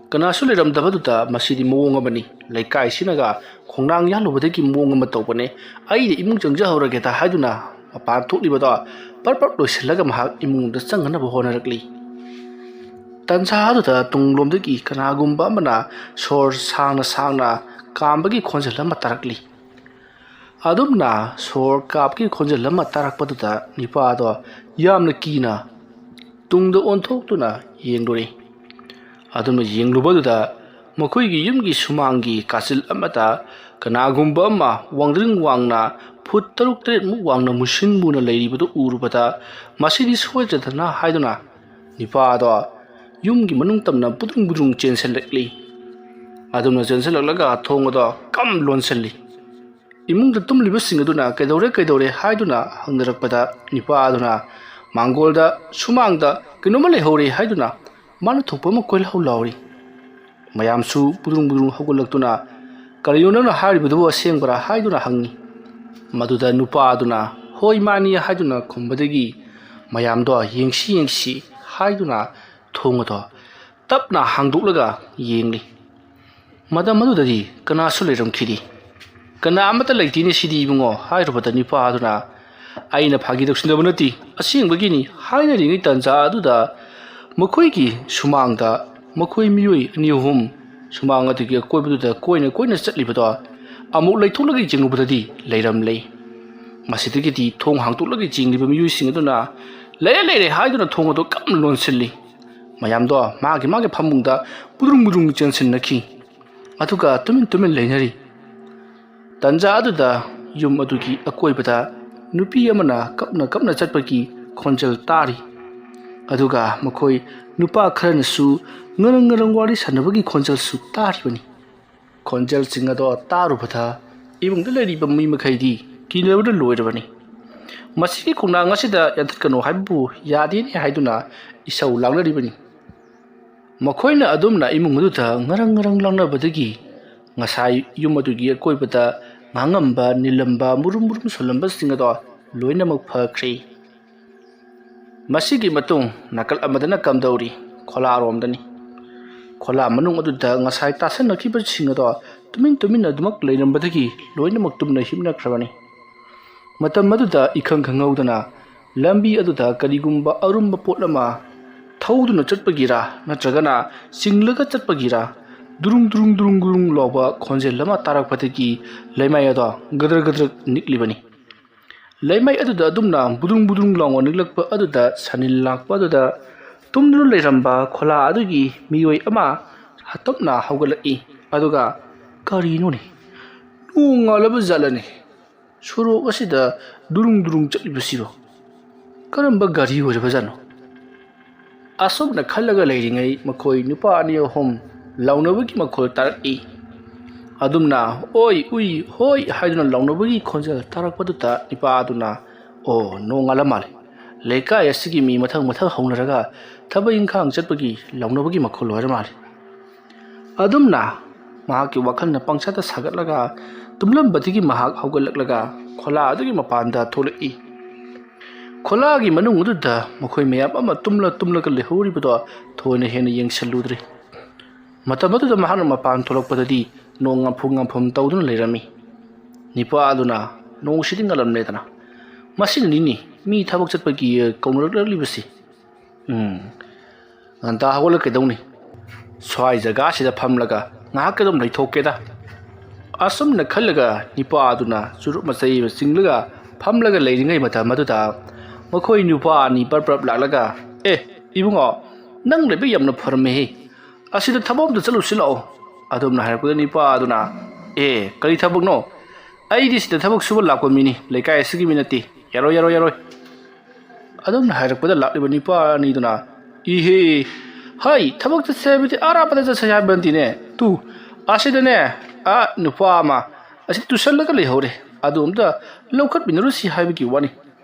ꯀꯅꯥꯁꯨ ꯂꯩꯔꯝꯗꯕꯗꯨꯗ "ꯃꯁꯤꯗꯤ ꯃꯑꯣꯡ ꯑꯃꯅꯤ, ꯂꯩꯀꯥꯏꯁꯤꯅꯒ ꯈꯣꯡꯅꯥꯡ ꯌꯥꯜꯂꯨꯕꯗꯒꯤ ꯃꯑꯣꯡ ꯑꯃ ꯇꯧꯕꯅꯦ, ꯑꯩꯅ ꯏꯃꯨꯡ ꯆꯪꯖꯍꯧꯔꯒꯦꯗ" ꯍꯥꯏꯗꯨꯅ ꯃꯄꯥꯟ ꯊꯣꯛꯂꯤꯕꯗꯣ ꯄꯔꯞ ꯄꯔꯞ ꯂꯣꯏꯁꯤꯜꯂꯒ ꯃꯍꯥꯛ ꯏꯃꯨꯡꯗ ꯆꯪꯅꯅꯕ ꯍꯣꯠꯅꯔꯛꯂꯤ꯫ ꯇꯟꯖꯥ ꯑꯗꯨꯗ ꯇꯨꯡꯂꯣꯝꯗꯒꯤ ꯀꯅꯥꯒꯨꯝꯕ ꯑꯃꯅ ꯁꯣꯔ ꯁꯥꯡꯅ ꯁꯥꯡꯅ ꯀꯥꯝꯕꯒꯤ ꯈꯣꯟꯖꯦꯜ ꯑꯃ ꯇꯥꯔꯛꯂꯤ꯫ ꯑꯗꯨꯝꯅ ꯁꯣꯔ ꯀꯥꯞꯀꯤ ꯈꯣꯟꯖꯦꯜ ꯑꯃ ꯇꯥꯔꯛꯄꯗꯨꯗ ꯅꯤꯄꯥꯗꯣ ꯌꯥꯝꯅ ꯀꯤꯅ ꯇꯨꯡꯗ ꯑꯣꯟꯊꯣꯛꯇꯨꯅ ꯌꯦꯡꯂꯨꯔꯦ꯫ ꯑꯗꯨꯝꯅ ꯌꯦꯡꯂꯨꯕꯗꯨꯗ ꯃꯈꯣꯏꯒꯤ ꯌꯨꯝꯒꯤ ꯁꯨꯃꯥꯡꯒꯤ ꯀꯥꯆꯤꯜ ꯑꯃꯗ ꯀꯅꯥꯒꯨꯝꯕ ꯑꯃ ꯋꯥꯡꯗ꯭ꯔꯤꯡ ꯋꯥꯡꯅ ꯐꯨꯠ ꯇꯔꯨꯛ ꯇꯔꯦꯠꯃꯨꯛ ꯋꯥꯡꯅ ꯃꯨꯁꯤꯟ ꯃꯨꯅ ꯂꯩꯔꯤꯕꯗꯨ ꯎꯔꯨꯕꯗ, ꯃꯁꯤꯗꯤ ꯁꯣꯏꯗ꯭ꯔꯗꯅ ꯍꯥꯏꯗꯨꯅ ꯅꯤꯄꯥꯗꯣ ꯌꯨꯝꯒꯤ ꯃꯅꯨꯡ ꯇꯝꯅ ꯕꯨꯗ꯭ꯔꯨꯡ ꯕꯨꯗ꯭ꯔꯨꯡ ꯆꯦꯟꯁꯤꯜꯂꯛꯂꯤ꯫ ꯑꯗꯨꯝꯅ ꯆꯦꯟꯁꯤꯜꯂꯛꯂꯒ ꯊꯣꯡ ꯑꯗꯣ ꯀꯝ ꯂꯣꯟꯁꯤꯜꯂꯤ꯫ ꯏꯃꯨꯡꯗ ꯇꯨꯝꯂꯤꯕꯁꯤꯡ ꯑꯗꯨꯅ "ꯀꯩꯗꯧꯔꯦ, ꯀꯩꯗꯧꯔꯦ?" ꯍꯥꯏꯗꯨꯅ ꯍꯪꯅꯔꯛꯄꯗ, ꯅꯤꯄꯥ ꯑꯗꯨꯅ ꯃꯥꯡꯒꯣꯜꯗ, ꯁꯨꯃꯥꯡꯗ ꯀꯩꯅꯣꯝꯃ ꯂꯩꯍꯧꯔꯦ ꯍꯥꯏꯗꯨꯅ ꯃꯥꯅ ꯊꯣꯛꯄ ꯑꯃ ꯀꯣꯏꯂꯥꯎ ꯂꯥꯎꯔꯤ꯫ ꯃꯌꯥꯝꯁꯨ ꯕꯨꯗ꯭ꯔꯨꯡ ꯕꯨꯗ꯭ꯔꯨꯡ ꯍꯧꯒꯠꯂꯛꯇꯨꯅ "ꯀꯔꯤꯅꯣ ꯅꯪꯅ ꯍꯥꯏꯔꯤꯕꯗꯨꯕꯨ, ꯑꯁꯦꯡꯕꯔꯥ?" ꯍꯥꯏꯗꯨꯅ ꯍꯪꯉꯤ꯫ ꯃꯗꯨꯗ ꯅꯨꯄꯥ ꯑꯗꯨꯅ "ꯍꯣꯏ, ꯃꯥꯅꯤ" ꯍꯥꯏꯗꯨꯅ ꯈꯨꯝꯕꯗꯒꯤ ꯃꯌꯥꯝꯗꯣ "ꯌꯦꯡꯁꯤ, ꯌꯦꯡꯁꯤ" ꯍꯥꯏꯗꯨꯅ ꯊꯣꯡ ꯑꯗꯣ ꯇꯞꯅ ꯍꯥꯡꯗꯣꯛꯂꯒ ꯌꯦꯡꯂꯤ꯫ ꯃꯇꯝ ꯑꯗꯨꯗꯗꯤ ꯀꯅꯥꯁꯨ ꯂꯩꯔꯝꯈꯤꯗꯦ꯫ "ꯀꯅꯥ ꯑꯃꯠꯇ ꯂꯩꯇꯦꯅꯦ ꯁꯤꯗꯤ, ꯏꯕꯨꯡꯉꯣ" ꯍꯥꯏꯔꯨꯕꯗ ꯅꯤꯄꯥ ꯑꯗꯨꯅ, "ꯑꯩꯅ ꯐꯥꯒꯤ ꯇꯧꯁꯤꯟꯅꯕ ꯅꯠꯇꯦ, ꯑꯁꯦꯡꯕꯒꯤꯅꯤ" ꯍꯥꯏꯅꯔꯤꯉꯩ ꯇꯥꯟꯖꯥ ꯑꯗꯨꯗ ꯃꯈꯣꯏꯒꯤ ꯁꯨꯃꯥꯡꯗ ꯃꯈꯣꯏ ꯃꯤꯑꯣꯏ ꯑꯅꯤ ꯑꯍꯨꯝ ꯁꯨꯃꯥꯡ ꯑꯗꯨꯒꯤ ꯑꯀꯣꯏꯕꯗꯨꯗ ꯀꯣꯏꯅ ꯀꯣꯏꯅ ꯆꯠꯂꯤꯕꯗꯣ ꯑꯃꯨꯛ ꯂꯩꯊꯣꯛꯂꯒ ꯌꯦꯡꯉꯨꯕꯗꯗꯤ ꯂꯩꯔꯝꯂꯦ꯫ ꯃꯁꯤꯗꯒꯤꯗꯤ ꯊꯣꯡ ꯍꯥꯡꯗꯣꯛꯂꯒ ꯆꯦꯡꯂꯤꯕ ꯃꯤꯑꯣꯏꯁꯤꯡ ꯑꯗꯨꯅ "ꯂꯩꯔꯦ, ꯂꯩꯔꯦ" ꯍꯥꯏꯗꯨꯅ ꯊꯣꯡ ꯑꯗꯨ ꯀꯟꯅ ꯂꯣꯟꯁꯤꯜꯂꯤ꯫ ꯃꯌꯥꯝꯗꯣ ꯃꯥꯒꯤ ꯃꯥꯒꯤ ꯐꯃꯨꯡꯗ ꯕꯨꯗ꯭ꯔꯨꯡ ꯕꯨꯗ꯭ꯔꯨꯡ ꯆꯦꯟꯁꯤꯟꯅꯈꯤ꯫ ꯑꯗꯨꯒ ꯇꯨꯃꯤꯟ ꯇꯨꯃꯤꯟ ꯂꯩꯅꯔꯤ꯫ ꯇꯟꯖꯥ ꯑꯗꯨꯗ ꯌꯨꯝ ꯑꯗꯨꯒꯤ ꯑꯀꯣꯏꯕꯗ ꯅꯨꯄꯤ ꯑꯃꯅ ꯀꯞꯅ ꯀꯞꯅ ꯆꯠꯄꯒꯤ ꯈꯣꯟꯖꯦꯜ ꯇꯥꯔꯤ꯫ ꯑꯗꯨꯒ ꯃꯈꯣꯏ ꯅꯨꯄꯥ ꯈꯔꯅꯁꯨ ꯉꯔꯪ ꯉꯔꯪ ꯋꯥꯔꯤ ꯁꯥꯟꯅꯕꯒꯤ ꯈꯣꯟꯖꯦꯜꯁꯨ ꯇꯥꯔꯤꯕꯅꯤ꯫ ꯈꯣꯟꯖꯦꯜꯁꯤꯡ ꯑꯗꯣ ꯇꯥꯔꯨꯕꯗ ꯏꯃꯨꯡꯗ ꯂꯩꯔꯤꯕ ꯃꯤ ꯃꯈꯩꯗꯤ ꯀꯤꯅꯕꯅ ꯂꯣꯏꯔꯕꯅꯤ꯫ ꯃꯁꯤꯒꯤ ꯈꯣꯡꯅꯥꯡ ꯑꯁꯤꯗ ꯌꯥꯟꯊꯠꯀꯅꯨ ꯍꯥꯏꯕꯕꯨ ꯌꯥꯗꯦꯅꯦ ꯍꯥꯏꯗꯨꯅ ꯏꯁꯧ ꯂꯥꯡꯅꯔꯤꯕꯅꯤ꯫ ꯃꯈꯣꯏꯅ ꯑꯗꯨꯝꯅ ꯏꯃꯨꯡ ꯑꯗꯨꯗ ꯉꯔꯪ ꯉꯔꯪ ꯂꯥꯡꯅꯕꯗꯒꯤ ꯉꯁꯥꯏ ꯌꯨꯝ ꯑꯗꯨꯒꯤ ꯑꯀꯣꯏꯕꯗ ꯉꯥꯡꯉꯝꯕ, ꯅꯤꯜꯂꯝꯕ, ꯃꯨꯔꯨꯝ ꯃꯨꯔꯨꯝ ꯁꯣꯜꯂꯝꯕꯁꯤꯡ ꯑꯗꯣ ꯂꯣꯏꯅꯃꯛ ꯐꯈ꯭ꯔꯦ꯫ ꯃꯁꯤꯒꯤ ꯃꯇꯨꯡ ꯅꯥꯀꯜ ꯑꯃꯗꯅ ꯀꯝꯗꯧꯔꯤ? ꯈꯣꯂꯥꯔꯣꯝꯗꯅꯤ꯫ ꯈꯣꯂꯥ ꯃꯅꯨꯡ ꯑꯗꯨꯗ ꯉꯁꯥꯏ ꯇꯥꯁꯟꯅꯈꯤꯕꯁꯤꯡ ꯑꯗꯣ ꯇꯨꯃꯤꯟ ꯇꯨꯃꯤꯟꯅ ꯑꯗꯨꯃꯛ ꯂꯩꯔꯝꯕꯗꯒꯤ ꯂꯣꯏꯅꯃꯛ ꯇꯨꯝꯅ ꯍꯤꯞꯅꯈ꯭ꯔꯕꯅꯤ꯫ ꯃꯇꯝ ꯑꯗꯨꯗ ꯏꯈꯪ ꯈꯪꯍꯧꯗꯅ ꯂꯝꯕꯤ ꯑꯗꯨꯗ ꯀꯔꯤꯒꯨꯝꯕ ꯑꯔꯨꯝꯕ ꯄꯣꯠ ꯑꯃ ꯊꯧꯗꯨꯅ ꯆꯠꯄꯒꯤꯔꯥ ꯅꯠꯇ꯭ꯔꯒꯅ ꯆꯤꯡꯂꯒ ꯆꯠꯄꯒꯤꯔꯥ, ꯗꯨꯔꯨꯡ ꯗꯨꯔꯨꯡ ꯗꯨꯔꯨꯡ ꯗꯨꯔꯨꯡ ꯂꯥꯎꯕ ꯈꯣꯟꯖꯦꯜ ꯑꯃ ꯇꯥꯔꯛꯄꯗꯒꯤ ꯂꯩꯃꯥꯏ ꯑꯗꯣ ꯒꯗ꯭ꯔꯛ ꯒꯗ꯭ꯔꯛ ꯅꯤꯛꯂꯤꯕꯅꯤ꯫ ꯂꯩꯃꯥꯏ ꯑꯗꯨꯗ ꯑꯗꯨꯝꯅ ꯕꯨꯗ꯭ꯔꯨꯡ ꯕꯨꯗ꯭ꯔꯨꯡ ꯂꯥꯎꯅ ꯅꯤꯛꯂꯛꯄ ꯑꯗꯨꯗ ꯁꯟꯅꯤꯜ ꯂꯥꯛꯄ ꯑꯗꯨꯗ ꯇꯨꯝꯗꯨꯅ ꯂꯩꯔꯝꯕ ꯈꯣꯂꯥ ꯑꯗꯨꯒꯤ ꯃꯤꯑꯣꯏ ꯑꯃ ꯍꯥꯇꯞꯅ ꯍꯧꯒꯠꯂꯛꯏ꯫ ꯑꯗꯨꯒ, "ꯀꯔꯤꯅꯣꯅꯦ? ꯅꯣꯡ ꯉꯥꯜꯂꯕ ꯖꯥꯠꯂꯅꯦ? ꯁꯣꯔꯣꯛ ꯑꯁꯤꯗ ꯗꯨꯔꯨꯡ ꯗꯨꯔꯨꯡ ꯆꯠꯂꯤꯕꯁꯤꯕꯣ? ꯀꯔꯝꯕ ꯒꯥꯔꯤ ꯑꯣꯏꯔꯕꯖꯥꯠꯅꯣ?" ꯑꯁꯨꯝꯅ ꯈꯜꯂꯒ ꯂꯩꯔꯤꯉꯩ ꯃꯈꯣꯏ ꯅꯨꯄꯥ ꯑꯅꯤ ꯑꯍꯨꯝ ꯂꯥꯎꯅꯕꯒꯤ ꯃꯈꯣꯜ ꯇꯥꯔꯛꯏ꯫ ꯑꯗꯨꯝꯅ "ꯑꯣꯏ, ꯎꯏ, ꯍꯣꯏ" ꯍꯥꯏꯗꯨꯅ ꯂꯥꯎꯅꯕꯒꯤ ꯈꯣꯟꯖꯦꯜ ꯇꯥꯔꯛꯄꯗꯨꯗ ꯅꯨꯄꯥ ꯑꯗꯨꯅ, "ꯑꯣ, ꯅꯣꯡ ꯉꯥꯜꯂ ꯃꯥꯜꯂꯦ꯫ ꯂꯩꯀꯥꯏ ꯑꯁꯤꯒꯤ ꯃꯤ ꯃꯊꯪ ꯃꯊꯪ ꯍꯧꯅꯔꯒ ꯊꯕꯛ ꯏꯪꯈꯥꯡ ꯆꯠꯄꯒꯤ ꯂꯥꯎꯅꯕꯒꯤ ꯃꯈꯣꯜ ꯑꯣꯏꯔ ꯃꯥꯜꯂꯦ"꯫ ꯑꯗꯨꯝꯅ ꯃꯍꯥꯛꯀꯤ ꯋꯥꯈꯜꯅ ꯄꯪꯁꯥꯗ ꯁꯥꯒꯠꯂꯒ ꯇꯨꯝꯂꯝꯕꯗꯒꯤ ꯃꯍꯥꯛ ꯍꯧꯒꯠꯂꯛꯂꯒ ꯈꯣꯂꯥ ꯑꯗꯨꯒꯤ ꯃꯄꯥꯟꯗ ꯊꯣꯛꯂꯛꯏ꯫ ꯈꯣꯂꯥꯒꯤ ꯃꯅꯨꯡ ꯑꯗꯨꯗ ꯃꯈꯣꯏ ꯃꯌꯥꯝ ꯑꯃ ꯇꯨꯝꯂ ꯇꯨꯝꯂꯒ ꯂꯩꯍꯧꯔꯤꯕꯗꯣ ꯊꯣꯏꯅ ꯍꯦꯟꯅ ꯌꯦꯡꯁꯤꯜꯂꯨꯗ꯭ꯔꯦ꯫ ꯃꯇꯝ ꯑꯗꯨꯗ ꯃꯍꯥꯛꯅ ꯃꯄꯥꯟ ꯊꯣꯛꯂꯛꯄꯗꯗꯤ ꯅꯣꯡ ꯉꯝꯐꯨ ꯉꯝꯐꯝ ꯇꯧꯗꯨꯅ ꯂꯩꯔꯝꯃꯤ꯫ ꯅꯤꯄꯥ ꯑꯗꯨꯅ, "ꯅꯣꯡꯁꯤꯗꯤ ꯉꯜꯂꯝꯂꯦꯗꯅ꯫ ꯃꯁꯤꯅꯅꯤꯅꯦ ꯃꯤ ꯊꯕꯛ ꯆꯠꯄꯒꯤ ꯀꯧꯅꯔꯛꯂꯤꯕꯁꯤ꯫ ꯎꯝ, ꯉꯟꯇꯥ ꯍꯧꯒꯠꯂꯒ ꯀꯩꯗꯧꯅꯤ? ꯁ꯭ꯋꯥꯏ ꯖꯒꯥꯁꯤꯗ ꯐꯝꯂꯒ ꯉꯥꯏꯍꯥꯛ ꯑꯗꯨꯝ ꯂꯩꯊꯣꯛꯀꯦꯗ"꯫ ꯑꯁꯨꯝꯅ ꯈꯜꯂꯒ ꯅꯤꯄꯥ ꯑꯗꯨꯅ ꯆꯨꯔꯨꯞ ꯃꯆꯩ ꯑꯃ ꯆꯤꯡꯂꯒ ꯐꯝꯂꯒ ꯂꯩꯔꯤꯉꯩ ꯃꯇꯝ ꯑꯗꯨꯗ ꯃꯈꯣꯏ ꯅꯨꯄꯥ ꯑꯅꯤ ꯄꯔꯞ ꯄꯔꯞ ꯂꯥꯛꯂꯒ, "ꯑꯦ, ꯏꯕꯨꯡꯉꯣ, ꯅꯪ ꯂꯩꯕ ꯌꯥꯝꯅ ꯐꯔꯝꯃꯦꯍꯦ꯫ ꯑꯁꯤꯗ ꯊꯕꯛ ꯑꯝꯇ ꯆꯠꯂꯨꯁꯤ ꯂꯥꯛꯑꯣ"꯫ ꯑꯗꯨꯝꯅ ꯍꯥꯏꯔꯛꯄꯗ ꯅꯤꯄꯥ ꯑꯗꯨꯅ, "ꯑꯦ, ꯀꯔꯤ ꯊꯕꯛꯅꯣ? ꯑꯩꯗꯤ ꯁꯤꯗ ꯊꯕꯛ ꯁꯨꯕ ꯂꯥꯛꯄ ꯃꯤꯅꯤ, ꯂꯩꯀꯥꯏ ꯑꯁꯤꯒꯤ ꯃꯤ ꯅꯠꯇꯦ꯫ ꯌꯥꯔꯣꯏ, ꯌꯥꯔꯣꯏ, ꯌꯥꯔꯣꯏ"꯫ ꯑꯗꯨꯝꯅ ꯍꯥꯏꯔꯛꯄꯗ ꯂꯥꯛꯂꯤꯕ ꯅꯤꯄꯥ ꯑꯅꯤꯗꯨꯅ, "ꯏꯍꯦ, ꯍꯥꯏ, ꯊꯕꯛ ꯆꯠꯁꯦ ꯍꯥꯏꯕꯗꯤ ꯑꯔꯥꯞꯄꯗ ꯆꯠꯁꯦ ꯍꯥꯏꯕ ꯅꯠꯇꯦꯅꯦ꯫ ꯇꯨ, ꯑꯁꯤꯗꯅꯦ, ꯑꯥ, ꯅꯨꯄꯥ ꯑꯃ ꯑꯁꯤ ꯇꯨꯁꯜꯂꯒ ꯂꯩꯍꯧꯔꯦ꯫ ꯑꯗꯨ ꯑꯝꯇ ꯂꯧꯈꯠꯃꯤꯟꯅꯔꯨꯁꯤ ꯍꯥꯏꯕꯒꯤ ꯋꯥꯅꯤ꯫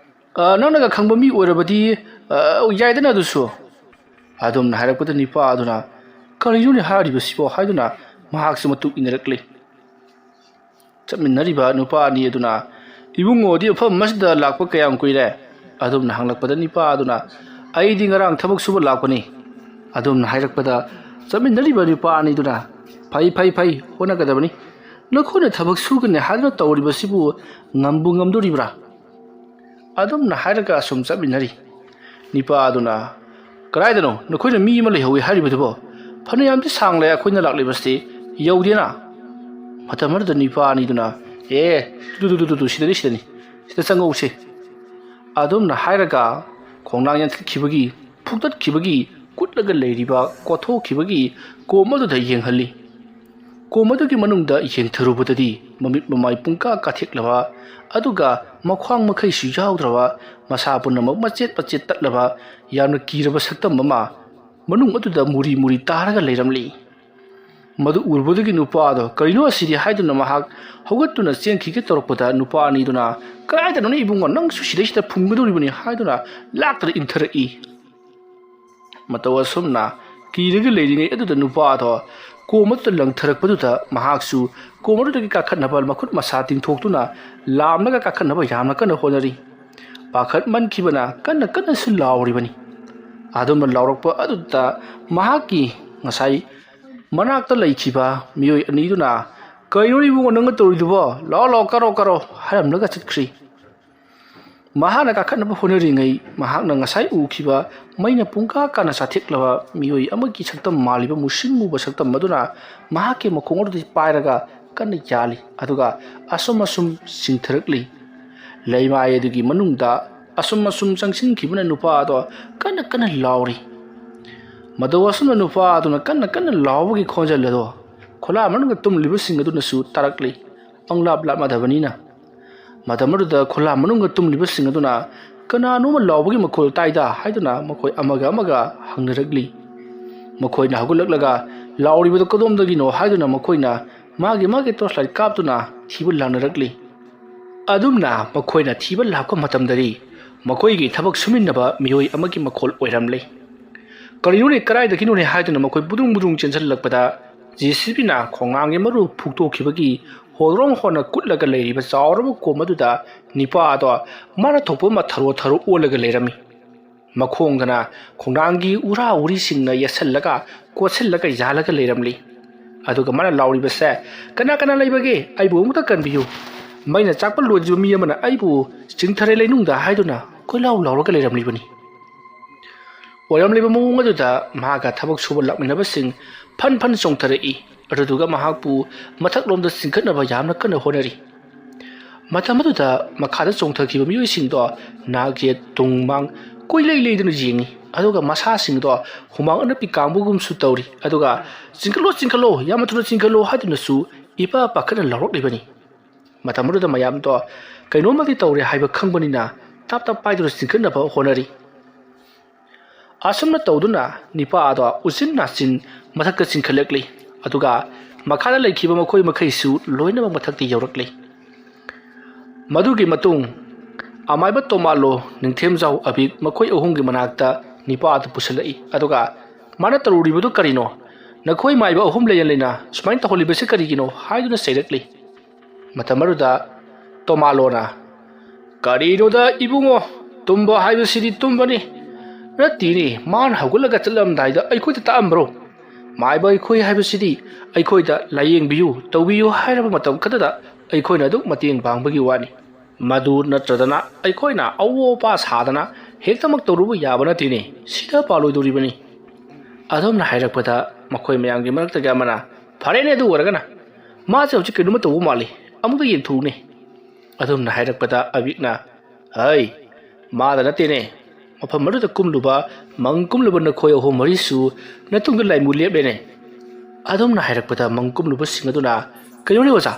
ꯑ, ꯅꯪꯅꯒ ꯈꯪꯕ ꯃꯤ ꯑꯣꯏꯔꯕꯗꯤ, ꯑ, ꯌꯥꯏꯗꯅ ꯑꯗꯨꯁꯨ"꯫ ꯑꯗꯨꯝꯅ ꯍꯥꯏꯔꯛꯄꯗ ꯅꯤꯄꯥ ꯑꯗꯨꯅ, "ꯀꯔꯤꯅꯣꯅꯦ ꯍꯥꯏꯔꯤꯕꯁꯤꯕꯣ?" ꯍꯥꯏꯗꯨꯅ ꯃꯍꯥꯛꯁꯨ ꯃꯇꯨꯡ ꯏꯟꯅꯔꯛꯂꯤ꯫ ꯆꯠꯃꯤꯟꯅꯔꯤꯕ ꯅꯨꯄꯥ ꯑꯅꯤ ꯑꯗꯨꯅ, "ꯏꯕꯨꯡꯉꯣꯗꯤ ꯃꯐꯝ ꯑꯁꯤꯗ ꯂꯥꯛꯄ ꯀꯌꯥꯝ ꯀꯨꯏꯔꯦ?" ꯑꯗꯨꯝꯅ ꯍꯪꯂꯛꯄꯗ ꯅꯤꯄꯥ ꯑꯗꯨꯅ, "ꯑꯩꯗꯤ ꯉꯔꯥꯡ ꯊꯕꯛ ꯁꯨꯕ ꯂꯥꯛꯄꯅꯤ"꯫ ꯑꯗꯨꯝꯅ ꯍꯥꯏꯔꯛꯄꯗ ꯆꯠꯃꯤꯟꯅꯔꯤꯕ ꯅꯨꯄꯥ ꯑꯅꯤꯗꯨꯅ, "ꯐꯩ, ꯐꯩ, ꯐꯩ, ꯍꯣꯠꯅꯒꯗꯕꯅꯤ꯫ ꯅꯈꯣꯏꯅ ꯊꯕꯛ ꯁꯨꯒꯅꯤ ꯍꯥꯏꯗꯨꯅ ꯇꯧꯔꯤꯕꯁꯤꯕꯨ ꯉꯝꯕꯨ ꯉꯝꯗꯣꯔꯤꯕ꯭ꯔꯥ?" ꯑꯗꯨꯝꯅ ꯍꯥꯏꯔꯒ ꯑꯁꯨꯝ ꯆꯠꯃꯤꯟꯅꯔꯤ꯫ ꯅꯤꯄꯥ ꯑꯗꯨꯅ, "ꯀꯗꯥꯏꯗꯅꯣ ꯅꯈꯣꯏꯅ ꯃꯤ ꯑꯃ ꯂꯩꯍꯧꯋꯤ ꯍꯥꯏꯔꯤꯕꯗꯨꯕꯣ? ꯐꯅꯌꯥꯝꯗꯤ ꯁꯥꯡꯂꯦ ꯑꯩꯈꯣꯏꯅ ꯂꯥꯛꯂꯤꯕꯁꯤ ꯌꯧꯗꯦꯅ?" ꯃꯇꯝ ꯑꯗꯨꯗ ꯅꯨꯄꯥ ꯑꯅꯤꯗꯨꯅ, "ꯑꯦ, ꯇꯨ, ꯇꯨ, ꯇꯨ, ꯇꯨ, ꯇꯨ, ꯁꯤꯗꯅꯤ, ꯁꯤꯗꯅꯤ, ꯁꯤꯗ ꯆꯪꯉꯧꯁꯦ" ꯑꯗꯨꯝꯅ ꯍꯥꯏꯔꯒ ꯈꯣꯡꯅꯥꯡ ꯌꯥꯟꯊꯠꯈꯤꯕꯒꯤ, ꯐꯨꯛꯇꯠꯈꯤꯕꯒꯤ, ꯀꯨꯠꯂꯒ ꯂꯩꯔꯤꯕ, ꯀꯣꯊꯣꯛꯈꯤꯕꯒꯤ ꯀꯣꯝ ꯑꯗꯨꯗ ꯌꯦꯡꯍꯜꯂꯤ꯫ ꯀꯣꯝ ꯑꯗꯨꯒꯤ ꯃꯅꯨꯡꯗ ꯌꯦꯡꯊꯔꯨꯕꯗꯗꯤ ꯃꯃꯤꯠ ꯃꯃꯥꯏ ꯄꯨꯡꯀꯥ ꯀꯥꯊꯦꯛꯂꯕ, ꯑꯗꯨꯒ ꯃꯈ꯭ꯋꯥꯡ ꯃꯈꯩꯁꯨ ꯌꯥꯎꯗ꯭ꯔꯕ, ꯃꯁꯥ ꯄꯨꯝꯅꯃꯛ ꯃꯆꯦꯠ ꯃꯆꯦꯠ ꯇꯠꯂꯕ, ꯌꯥꯝꯅ ꯀꯤꯔꯕ ꯁꯛꯇꯝ ꯑꯃ ꯃꯅꯨꯡ ꯑꯗꯨꯗ ꯃꯨꯔꯤ ꯃꯨꯔꯤ ꯇꯥꯔꯒ ꯂꯩꯔꯝꯂꯤ꯫ ꯃꯗꯨ ꯎꯔꯨꯕꯗꯒꯤ ꯅꯨꯄꯥ ꯑꯗꯣ "ꯀꯔꯤꯅꯣ ꯑꯁꯤꯗꯤ?" ꯍꯥꯏꯗꯨꯅ ꯃꯍꯥꯛ ꯍꯧꯒꯠꯇꯨꯅ ꯆꯦꯟꯈꯤꯒꯦ ꯇꯧꯔꯛꯄꯗ, ꯅꯨꯄꯥ ꯑꯅꯤꯗꯨꯅ "ꯀꯗꯥꯏꯗꯅꯣꯅꯦ ꯏꯕꯨꯡꯉꯣ, ꯅꯪꯁꯨ ꯁꯤꯗꯩꯁꯤꯗ ꯐꯨꯝꯒꯗꯧꯔꯤꯕꯅꯤ" ꯍꯥꯏꯗꯨꯅ ꯂꯥꯛꯇꯅ ꯏꯟꯊꯔꯛꯏ꯫ ꯃꯇꯧ ꯑꯁꯨꯝꯅ ꯀꯤꯔꯒ ꯂꯩꯔꯤꯉꯩ ꯑꯗꯨꯗ ꯅꯨꯄꯥ ꯑꯗꯣ ꯀꯣꯝ ꯑꯗꯨꯗ ꯂꯪꯊꯔꯛꯄꯗꯨꯗ ꯃꯍꯥꯛꯁꯨ ꯀꯣꯝ ꯑꯗꯨꯗꯒꯤ ꯀꯥꯈꯠꯅꯕ ꯃꯈꯨꯠ ꯃꯁꯥ ꯇꯤꯡꯊꯣꯛꯇꯨꯅ ꯂꯥꯝꯂꯒ ꯀꯥꯈꯠꯅꯕ ꯌꯥꯝꯅ ꯀꯟꯅ ꯍꯣꯠꯅꯔꯤ꯫ ꯄꯥꯈꯠꯃꯟꯈꯤꯕꯅ ꯀꯟꯅ ꯀꯟꯅꯁꯨ ꯂꯥꯎꯔꯤꯕꯅꯤ꯫ ꯑꯗꯨꯝꯅ ꯂꯥꯎꯔꯛꯄ ꯑꯗꯨꯗ ꯃꯍꯥꯛꯀꯤ ꯉꯁꯥꯏ ꯃꯅꯥꯛꯇ ꯂꯩꯈꯤꯕ ꯃꯤꯑꯣꯏ ꯑꯅꯤꯗꯨꯅ "ꯀꯩꯅꯣ ꯏꯕꯨꯡꯉꯣ ꯅꯪꯅ ꯇꯧꯔꯤꯗꯨꯕꯣ? ꯂꯥꯛꯑꯣ, ꯂꯥꯛꯑꯣ, ꯀꯥꯔꯣ, ꯀꯥꯔꯣ" ꯍꯥꯏꯔꯝꯂꯒ ꯆꯠꯈ꯭ꯔꯤ꯫ ꯃꯍꯥꯛꯅ ꯀꯥꯈꯠꯅꯕ ꯍꯣꯠꯅꯔꯤꯉꯩ, ꯃꯍꯥꯛꯅ ꯉꯁꯥꯏ ꯎꯈꯤꯕ ꯃꯩꯅ ꯄꯨꯡꯀꯥ ꯀꯥꯅ ꯆꯥꯊꯦꯛꯂꯕ ꯃꯤꯑꯣꯏ ꯑꯃꯒꯤ ꯁꯛꯇꯝ ꯃꯥꯜꯂꯤꯕ ꯃꯨꯁꯤꯟ ꯃꯨꯕ ꯁꯛꯇꯝ ꯑꯗꯨꯅ ꯃꯍꯥꯛꯀꯤ ꯃꯈꯣꯡ ꯑꯗꯨꯗ ꯄꯥꯏꯔꯒ ꯀꯟꯅ ꯌꯥꯜꯂꯤ, ꯑꯗꯨꯒ ꯑꯁꯨꯝ ꯑꯁꯨꯝ ꯆꯤꯡꯊꯔꯛꯂꯤ꯫ ꯂꯩꯃꯥꯏ ꯑꯗꯨꯒꯤ ꯃꯅꯨꯡꯗ ꯑꯁꯨꯝ ꯑꯁꯨꯝ ꯆꯪꯁꯤꯟꯈꯤꯕꯅ ꯅꯨꯄꯥ ꯑꯗꯣ ꯀꯟꯅ ꯀꯟꯅ ꯂꯥꯎꯔꯤ꯫ ꯃꯇꯧ ꯑꯁꯨꯝꯅ ꯅꯨꯄꯥ ꯑꯗꯨꯅ ꯀꯟꯅ ꯀꯟꯅ ꯂꯥꯎꯕꯒꯤ ꯈꯣꯟꯖꯦꯜ ꯑꯗꯣ ꯈꯣꯂꯥ ꯃꯅꯨꯡꯗ ꯇꯨꯝꯂꯤꯕꯁꯤꯡ ꯑꯗꯨꯅꯁꯨ ꯇꯥꯔꯛꯂꯤ, ꯑꯪꯂꯥꯞ ꯂꯥꯞꯅꯗꯕꯅꯤꯅ꯫ ꯃꯇꯝ ꯑꯗꯨꯗ ꯈꯣꯂꯥ ꯃꯅꯨꯡꯗ ꯇꯨꯝꯂꯤꯕꯁꯤꯡ ꯑꯗꯨꯅ "ꯀꯅꯥꯅꯣꯃ ꯂꯥꯎꯕꯒꯤ ꯃꯈꯣꯜ ꯇꯥꯏꯗ" ꯍꯥꯏꯗꯨꯅ ꯃꯈꯣꯏ ꯑꯃꯒ ꯑꯃꯒ ꯍꯪꯅꯔꯛꯂꯤ꯫ ꯃꯈꯣꯏꯅ ꯍꯧꯒꯠꯂꯛꯂꯒ "ꯂꯥꯎꯔꯤꯕꯗꯨ ꯀꯗꯣꯝꯗꯒꯤꯅꯣ?" ꯍꯥꯏꯗꯨꯅ ꯃꯈꯣꯏꯅ ꯃꯥꯒꯤ ꯃꯥꯒꯤ torch light ꯀꯥꯞꯇꯨꯅ ꯊꯤꯕ ꯂꯥꯡꯅꯔꯛꯂꯤ꯫ ꯑꯗꯨꯝꯅ ꯃꯈꯣꯏꯅ ꯊꯤꯕ ꯂꯥꯛꯄ ꯃꯇꯝꯗꯗꯤ ꯃꯈꯣꯏꯒꯤ ꯊꯕꯛ ꯁꯨꯃꯤꯟꯅꯕ ꯃꯤꯑꯣꯏ ꯑꯃꯒꯤ ꯃꯈꯣꯜ ꯑꯣꯏꯔꯝꯂꯦ꯫ "ꯀꯔꯤꯅꯣꯅꯦ, ꯀꯗꯥꯏꯗꯒꯤꯅꯣꯅꯦ?" ꯍꯥꯏꯗꯨꯅ ꯃꯈꯣꯏ ꯕꯨꯗꯨꯡ ꯕꯨꯗꯨꯡ ꯆꯦꯟꯁꯤꯜꯂꯛꯄꯗ, JCBꯅ ꯈꯣꯡꯅꯥꯡꯒꯤ ꯃꯔꯨ ꯐꯨꯛꯇꯣꯛꯈꯤꯕꯒꯤ ꯍꯣꯔꯣꯡ ꯍꯣꯟꯅ ꯀꯨꯠꯂꯒ ꯂꯩꯔꯤꯕ ꯆꯥꯎꯔꯕ ꯀꯣꯝ ꯑꯗꯨꯗ ꯅꯤꯄꯥ ꯑꯗꯣ ꯃꯥꯅ ꯊꯣꯛꯄ ꯑꯃ ꯊꯔꯣ ꯊꯔꯣ ꯑꯣꯜꯂꯒ ꯂꯩꯔꯝꯃꯤ꯫ ꯃꯈꯣꯡꯗꯅ ꯈꯣꯡꯅꯥꯡꯒꯤ ꯎꯔꯥ ꯎꯔꯤꯁꯤꯡꯅ ꯌꯦꯠꯁꯜꯂꯒ, ꯀꯣꯠꯁꯤꯜꯂꯒ ꯌꯥꯜꯂꯒ ꯂꯩꯔꯝꯂꯤ꯫ ꯑꯗꯨꯒ ꯃꯥꯅ ꯂꯥꯎꯔꯤꯕꯁꯦ, "ꯀꯅꯥ ꯀꯅꯥ ꯂꯩꯕꯒꯦ? ꯑꯩꯕꯨ ꯑꯃꯨꯛꯇ ꯀꯟꯕꯤꯌꯨ꯫ ꯃꯩꯅ ꯆꯥꯛꯄ ꯂꯣꯏꯗ꯭ꯔꯤꯕ ꯃꯤ ꯑꯃꯅ ꯑꯩꯕꯨ ꯆꯤꯡꯊꯔꯦ ꯂꯩꯅꯨꯡꯗ" ꯍꯥꯏꯗꯨꯅ ꯀꯣꯏꯂꯥꯎ ꯂꯥꯎꯔꯒ ꯂꯩꯔꯝꯂꯤꯕꯅꯤ꯫ ꯑꯣꯏꯔꯝꯂꯤꯕ ꯃꯑꯣꯡ ꯑꯗꯨꯗ ꯃꯍꯥꯛꯀ ꯊꯕꯛ ꯁꯨꯕ ꯂꯥꯛꯃꯤꯟꯅꯕꯁꯤꯡ ꯐꯟ ꯐꯟ ꯆꯣꯡꯊꯔꯛꯏ꯫ ꯑꯗꯨꯗꯨꯒ ꯃꯍꯥꯛꯄꯨ ꯃꯊꯛꯂꯣꯝꯗ ꯆꯤꯡꯈꯠꯅꯕ ꯌꯥꯝꯅ ꯀꯟꯅ ꯍꯣꯠꯅꯔꯤ꯫ ꯃꯇꯝ ꯑꯗꯨꯗ ꯃꯈꯥꯗ ꯆꯣꯡꯊꯈꯤꯕ ꯃꯤꯑꯣꯏꯁꯤꯡꯗꯣ ꯅꯥꯛ ꯌꯦꯠ ꯇꯨꯡ ꯃꯥꯡ ꯀꯣꯏꯂꯩ ꯂꯩꯗꯨꯅ ꯌꯦꯡꯉꯤ꯫ ꯑꯗꯨꯒ ꯃꯁꯥꯁꯤꯡꯗꯣ ꯍꯨꯃꯥꯡ ꯑꯅꯞꯄꯤ ꯀꯥꯡꯕꯒꯨꯝꯁꯨ ꯇꯧꯔꯤ꯫ ꯑꯗꯨꯒ "ꯆꯤꯡꯈꯠꯂꯣ, ꯆꯤꯡꯈꯠꯂꯣ, ꯌꯥꯝꯅ ꯊꯨꯅ ꯆꯤꯡꯈꯠꯂꯣ" ꯍꯥꯏꯗꯨꯅꯁꯨ ꯏꯄꯥ ꯄꯥꯈꯠꯅ ꯂꯥꯎꯔꯛꯂꯤꯕꯅꯤ꯫ ꯃꯇꯝ ꯑꯗꯨꯗ ꯃꯌꯥꯝꯗꯣ ꯀꯩꯅꯣꯝꯃꯗꯤ ꯇꯧꯔꯦ ꯍꯥꯏꯕ ꯈꯪꯕꯅꯤꯅ ꯇꯞ ꯇꯞ ꯄꯥꯏꯗꯨꯅ ꯆꯤꯡꯈꯠꯅꯕ ꯍꯣꯠꯅꯔꯤ꯫ ꯑꯁꯨꯝꯅ ꯇꯧꯗꯨꯅ ꯅꯤꯄꯥ ꯑꯗꯣ ꯎꯆꯤꯟ ꯅꯥꯆꯤꯟ ꯃꯊꯛꯇ ꯆꯤꯡꯈꯠꯂꯛꯂꯤ꯫ ꯑꯗꯨꯒ ꯃꯈꯥꯗ ꯂꯩꯈꯤꯕ ꯃꯈꯣꯏ ꯃꯈꯩꯁꯨ ꯂꯣꯏꯅꯃꯛ ꯃꯊꯛꯇ ꯌꯧꯔꯛꯂꯤ꯫ ꯃꯗꯨꯒꯤ ꯃꯇꯨꯡ ꯑꯃꯥꯏꯕ ꯇꯣꯃꯥꯂꯣ, ꯅꯤꯡꯊꯦꯝꯖꯥꯎ ꯑꯕꯤꯛ ꯃꯈꯣꯏ ꯑꯍꯨꯝꯒꯤ ꯃꯅꯥꯛꯇ ꯅꯤꯄꯥ ꯑꯗꯨ ꯄꯨꯁꯤꯜꯂꯛꯏ꯫ ꯑꯗꯨꯒ "ꯃꯥꯅ ꯇꯧꯔꯨꯔꯤꯕꯗꯨ ꯀꯔꯤꯅꯣ? ꯅꯈꯣꯏ ꯃꯥꯏꯕ ꯑꯍꯨꯝ ꯂꯩꯅ ꯂꯩꯅ ꯁꯨꯃꯥꯏꯅ ꯇꯧꯍꯜꯂꯤꯕꯁꯤ ꯀꯔꯤꯒꯤꯅꯣ?" ꯍꯥꯏꯗꯨꯅ ꯆꯩꯔꯛꯂꯤ꯫ ꯃꯇꯝ ꯑꯗꯨꯗ ꯇꯣꯃꯥꯂꯣꯅ, "ꯀꯔꯤꯅꯣꯗ ꯏꯕꯨꯡꯉꯣ, ꯇꯨꯝꯕ ꯍꯥꯏꯕꯁꯤꯗꯤ ꯇꯨꯝꯕꯅꯤ꯫ ꯅꯠꯇꯦꯅꯦ, ꯃꯥꯅ ꯍꯧꯒꯠꯂꯒ ꯆꯠꯂꯝꯗꯥꯏꯗ ꯑꯩꯈꯣꯏꯗ ꯇꯥꯛꯑꯝꯕ꯭ꯔꯣ? ꯃꯥꯏꯕ ꯑꯩꯈꯣꯏ ꯍꯥꯏꯕꯁꯤꯗꯤ ꯑꯩꯈꯣꯏꯗ ꯂꯥꯏꯌꯦꯡꯕꯤꯌꯨ, ꯇꯧꯕꯤꯌꯨ ꯍꯥꯏꯔꯕ ꯃꯇꯝ ꯈꯛꯇꯗ ꯑꯩꯈꯣꯏꯅ ꯑꯗꯨꯝ ꯃꯇꯦꯡ ꯄꯥꯡꯕꯒꯤ ꯋꯥꯅꯤ꯫ ꯃꯗꯨ ꯅꯠꯇ꯭ꯔꯗꯅ ꯑꯩꯈꯣꯏꯅ ꯑꯋꯣ ꯑꯄꯥ ꯁꯥꯗꯅ ꯍꯦꯛꯇꯃꯛ ꯇꯧꯔꯨꯕ ꯌꯥꯕ ꯅꯠꯇꯦꯅꯦ꯫ ꯁꯤꯗ ꯄꯥꯜꯂꯣꯏꯗꯧꯔꯤꯕꯅꯤ"꯫ ꯑꯗꯨꯝꯅ ꯍꯥꯏꯔꯛꯄꯗ ꯃꯈꯣꯏ ꯃꯌꯥꯝꯒꯤ ꯃꯔꯛꯇꯒꯤ ꯑꯃꯅ, "ꯐꯔꯦꯅꯦ, ꯑꯗꯨ ꯑꯣꯏꯔꯒꯅ ꯃꯥꯁꯦ ꯍꯧꯖꯤꯛ ꯀꯩꯅꯣꯝꯃ ꯇꯧꯕ ꯃꯥꯜꯂꯤ, ꯑꯃꯨꯛꯇ ꯌꯦꯡꯊꯣꯛꯎꯅꯦ"꯫ ꯑꯗꯨꯝꯅ ꯍꯥꯏꯔꯛꯄꯗ ꯑꯕꯤꯛꯅ, "ꯍꯩ, ꯃꯥꯗ ꯅꯠꯇꯦꯅꯦ, ꯃꯐꯝ ꯑꯗꯨꯗ ꯀꯨꯝꯂꯨꯕ ꯃꯪ ꯀꯨꯝꯂꯨꯕ ꯅꯈꯣꯏ ꯑꯍꯨꯝ ꯃꯔꯤꯁꯨ ꯅꯇꯨꯡꯗ ꯂꯥꯏꯃꯨ ꯂꯦꯞꯂꯦꯅꯦ"꯫ ꯑꯗꯨꯝꯅ ꯍꯥꯏꯔꯛꯄꯗ ꯃꯪ ꯀꯨꯝꯂꯨꯕꯁꯤꯡ ꯑꯗꯨꯅ, "ꯀꯩꯅꯣꯅꯦ ꯑꯣꯖꯥ,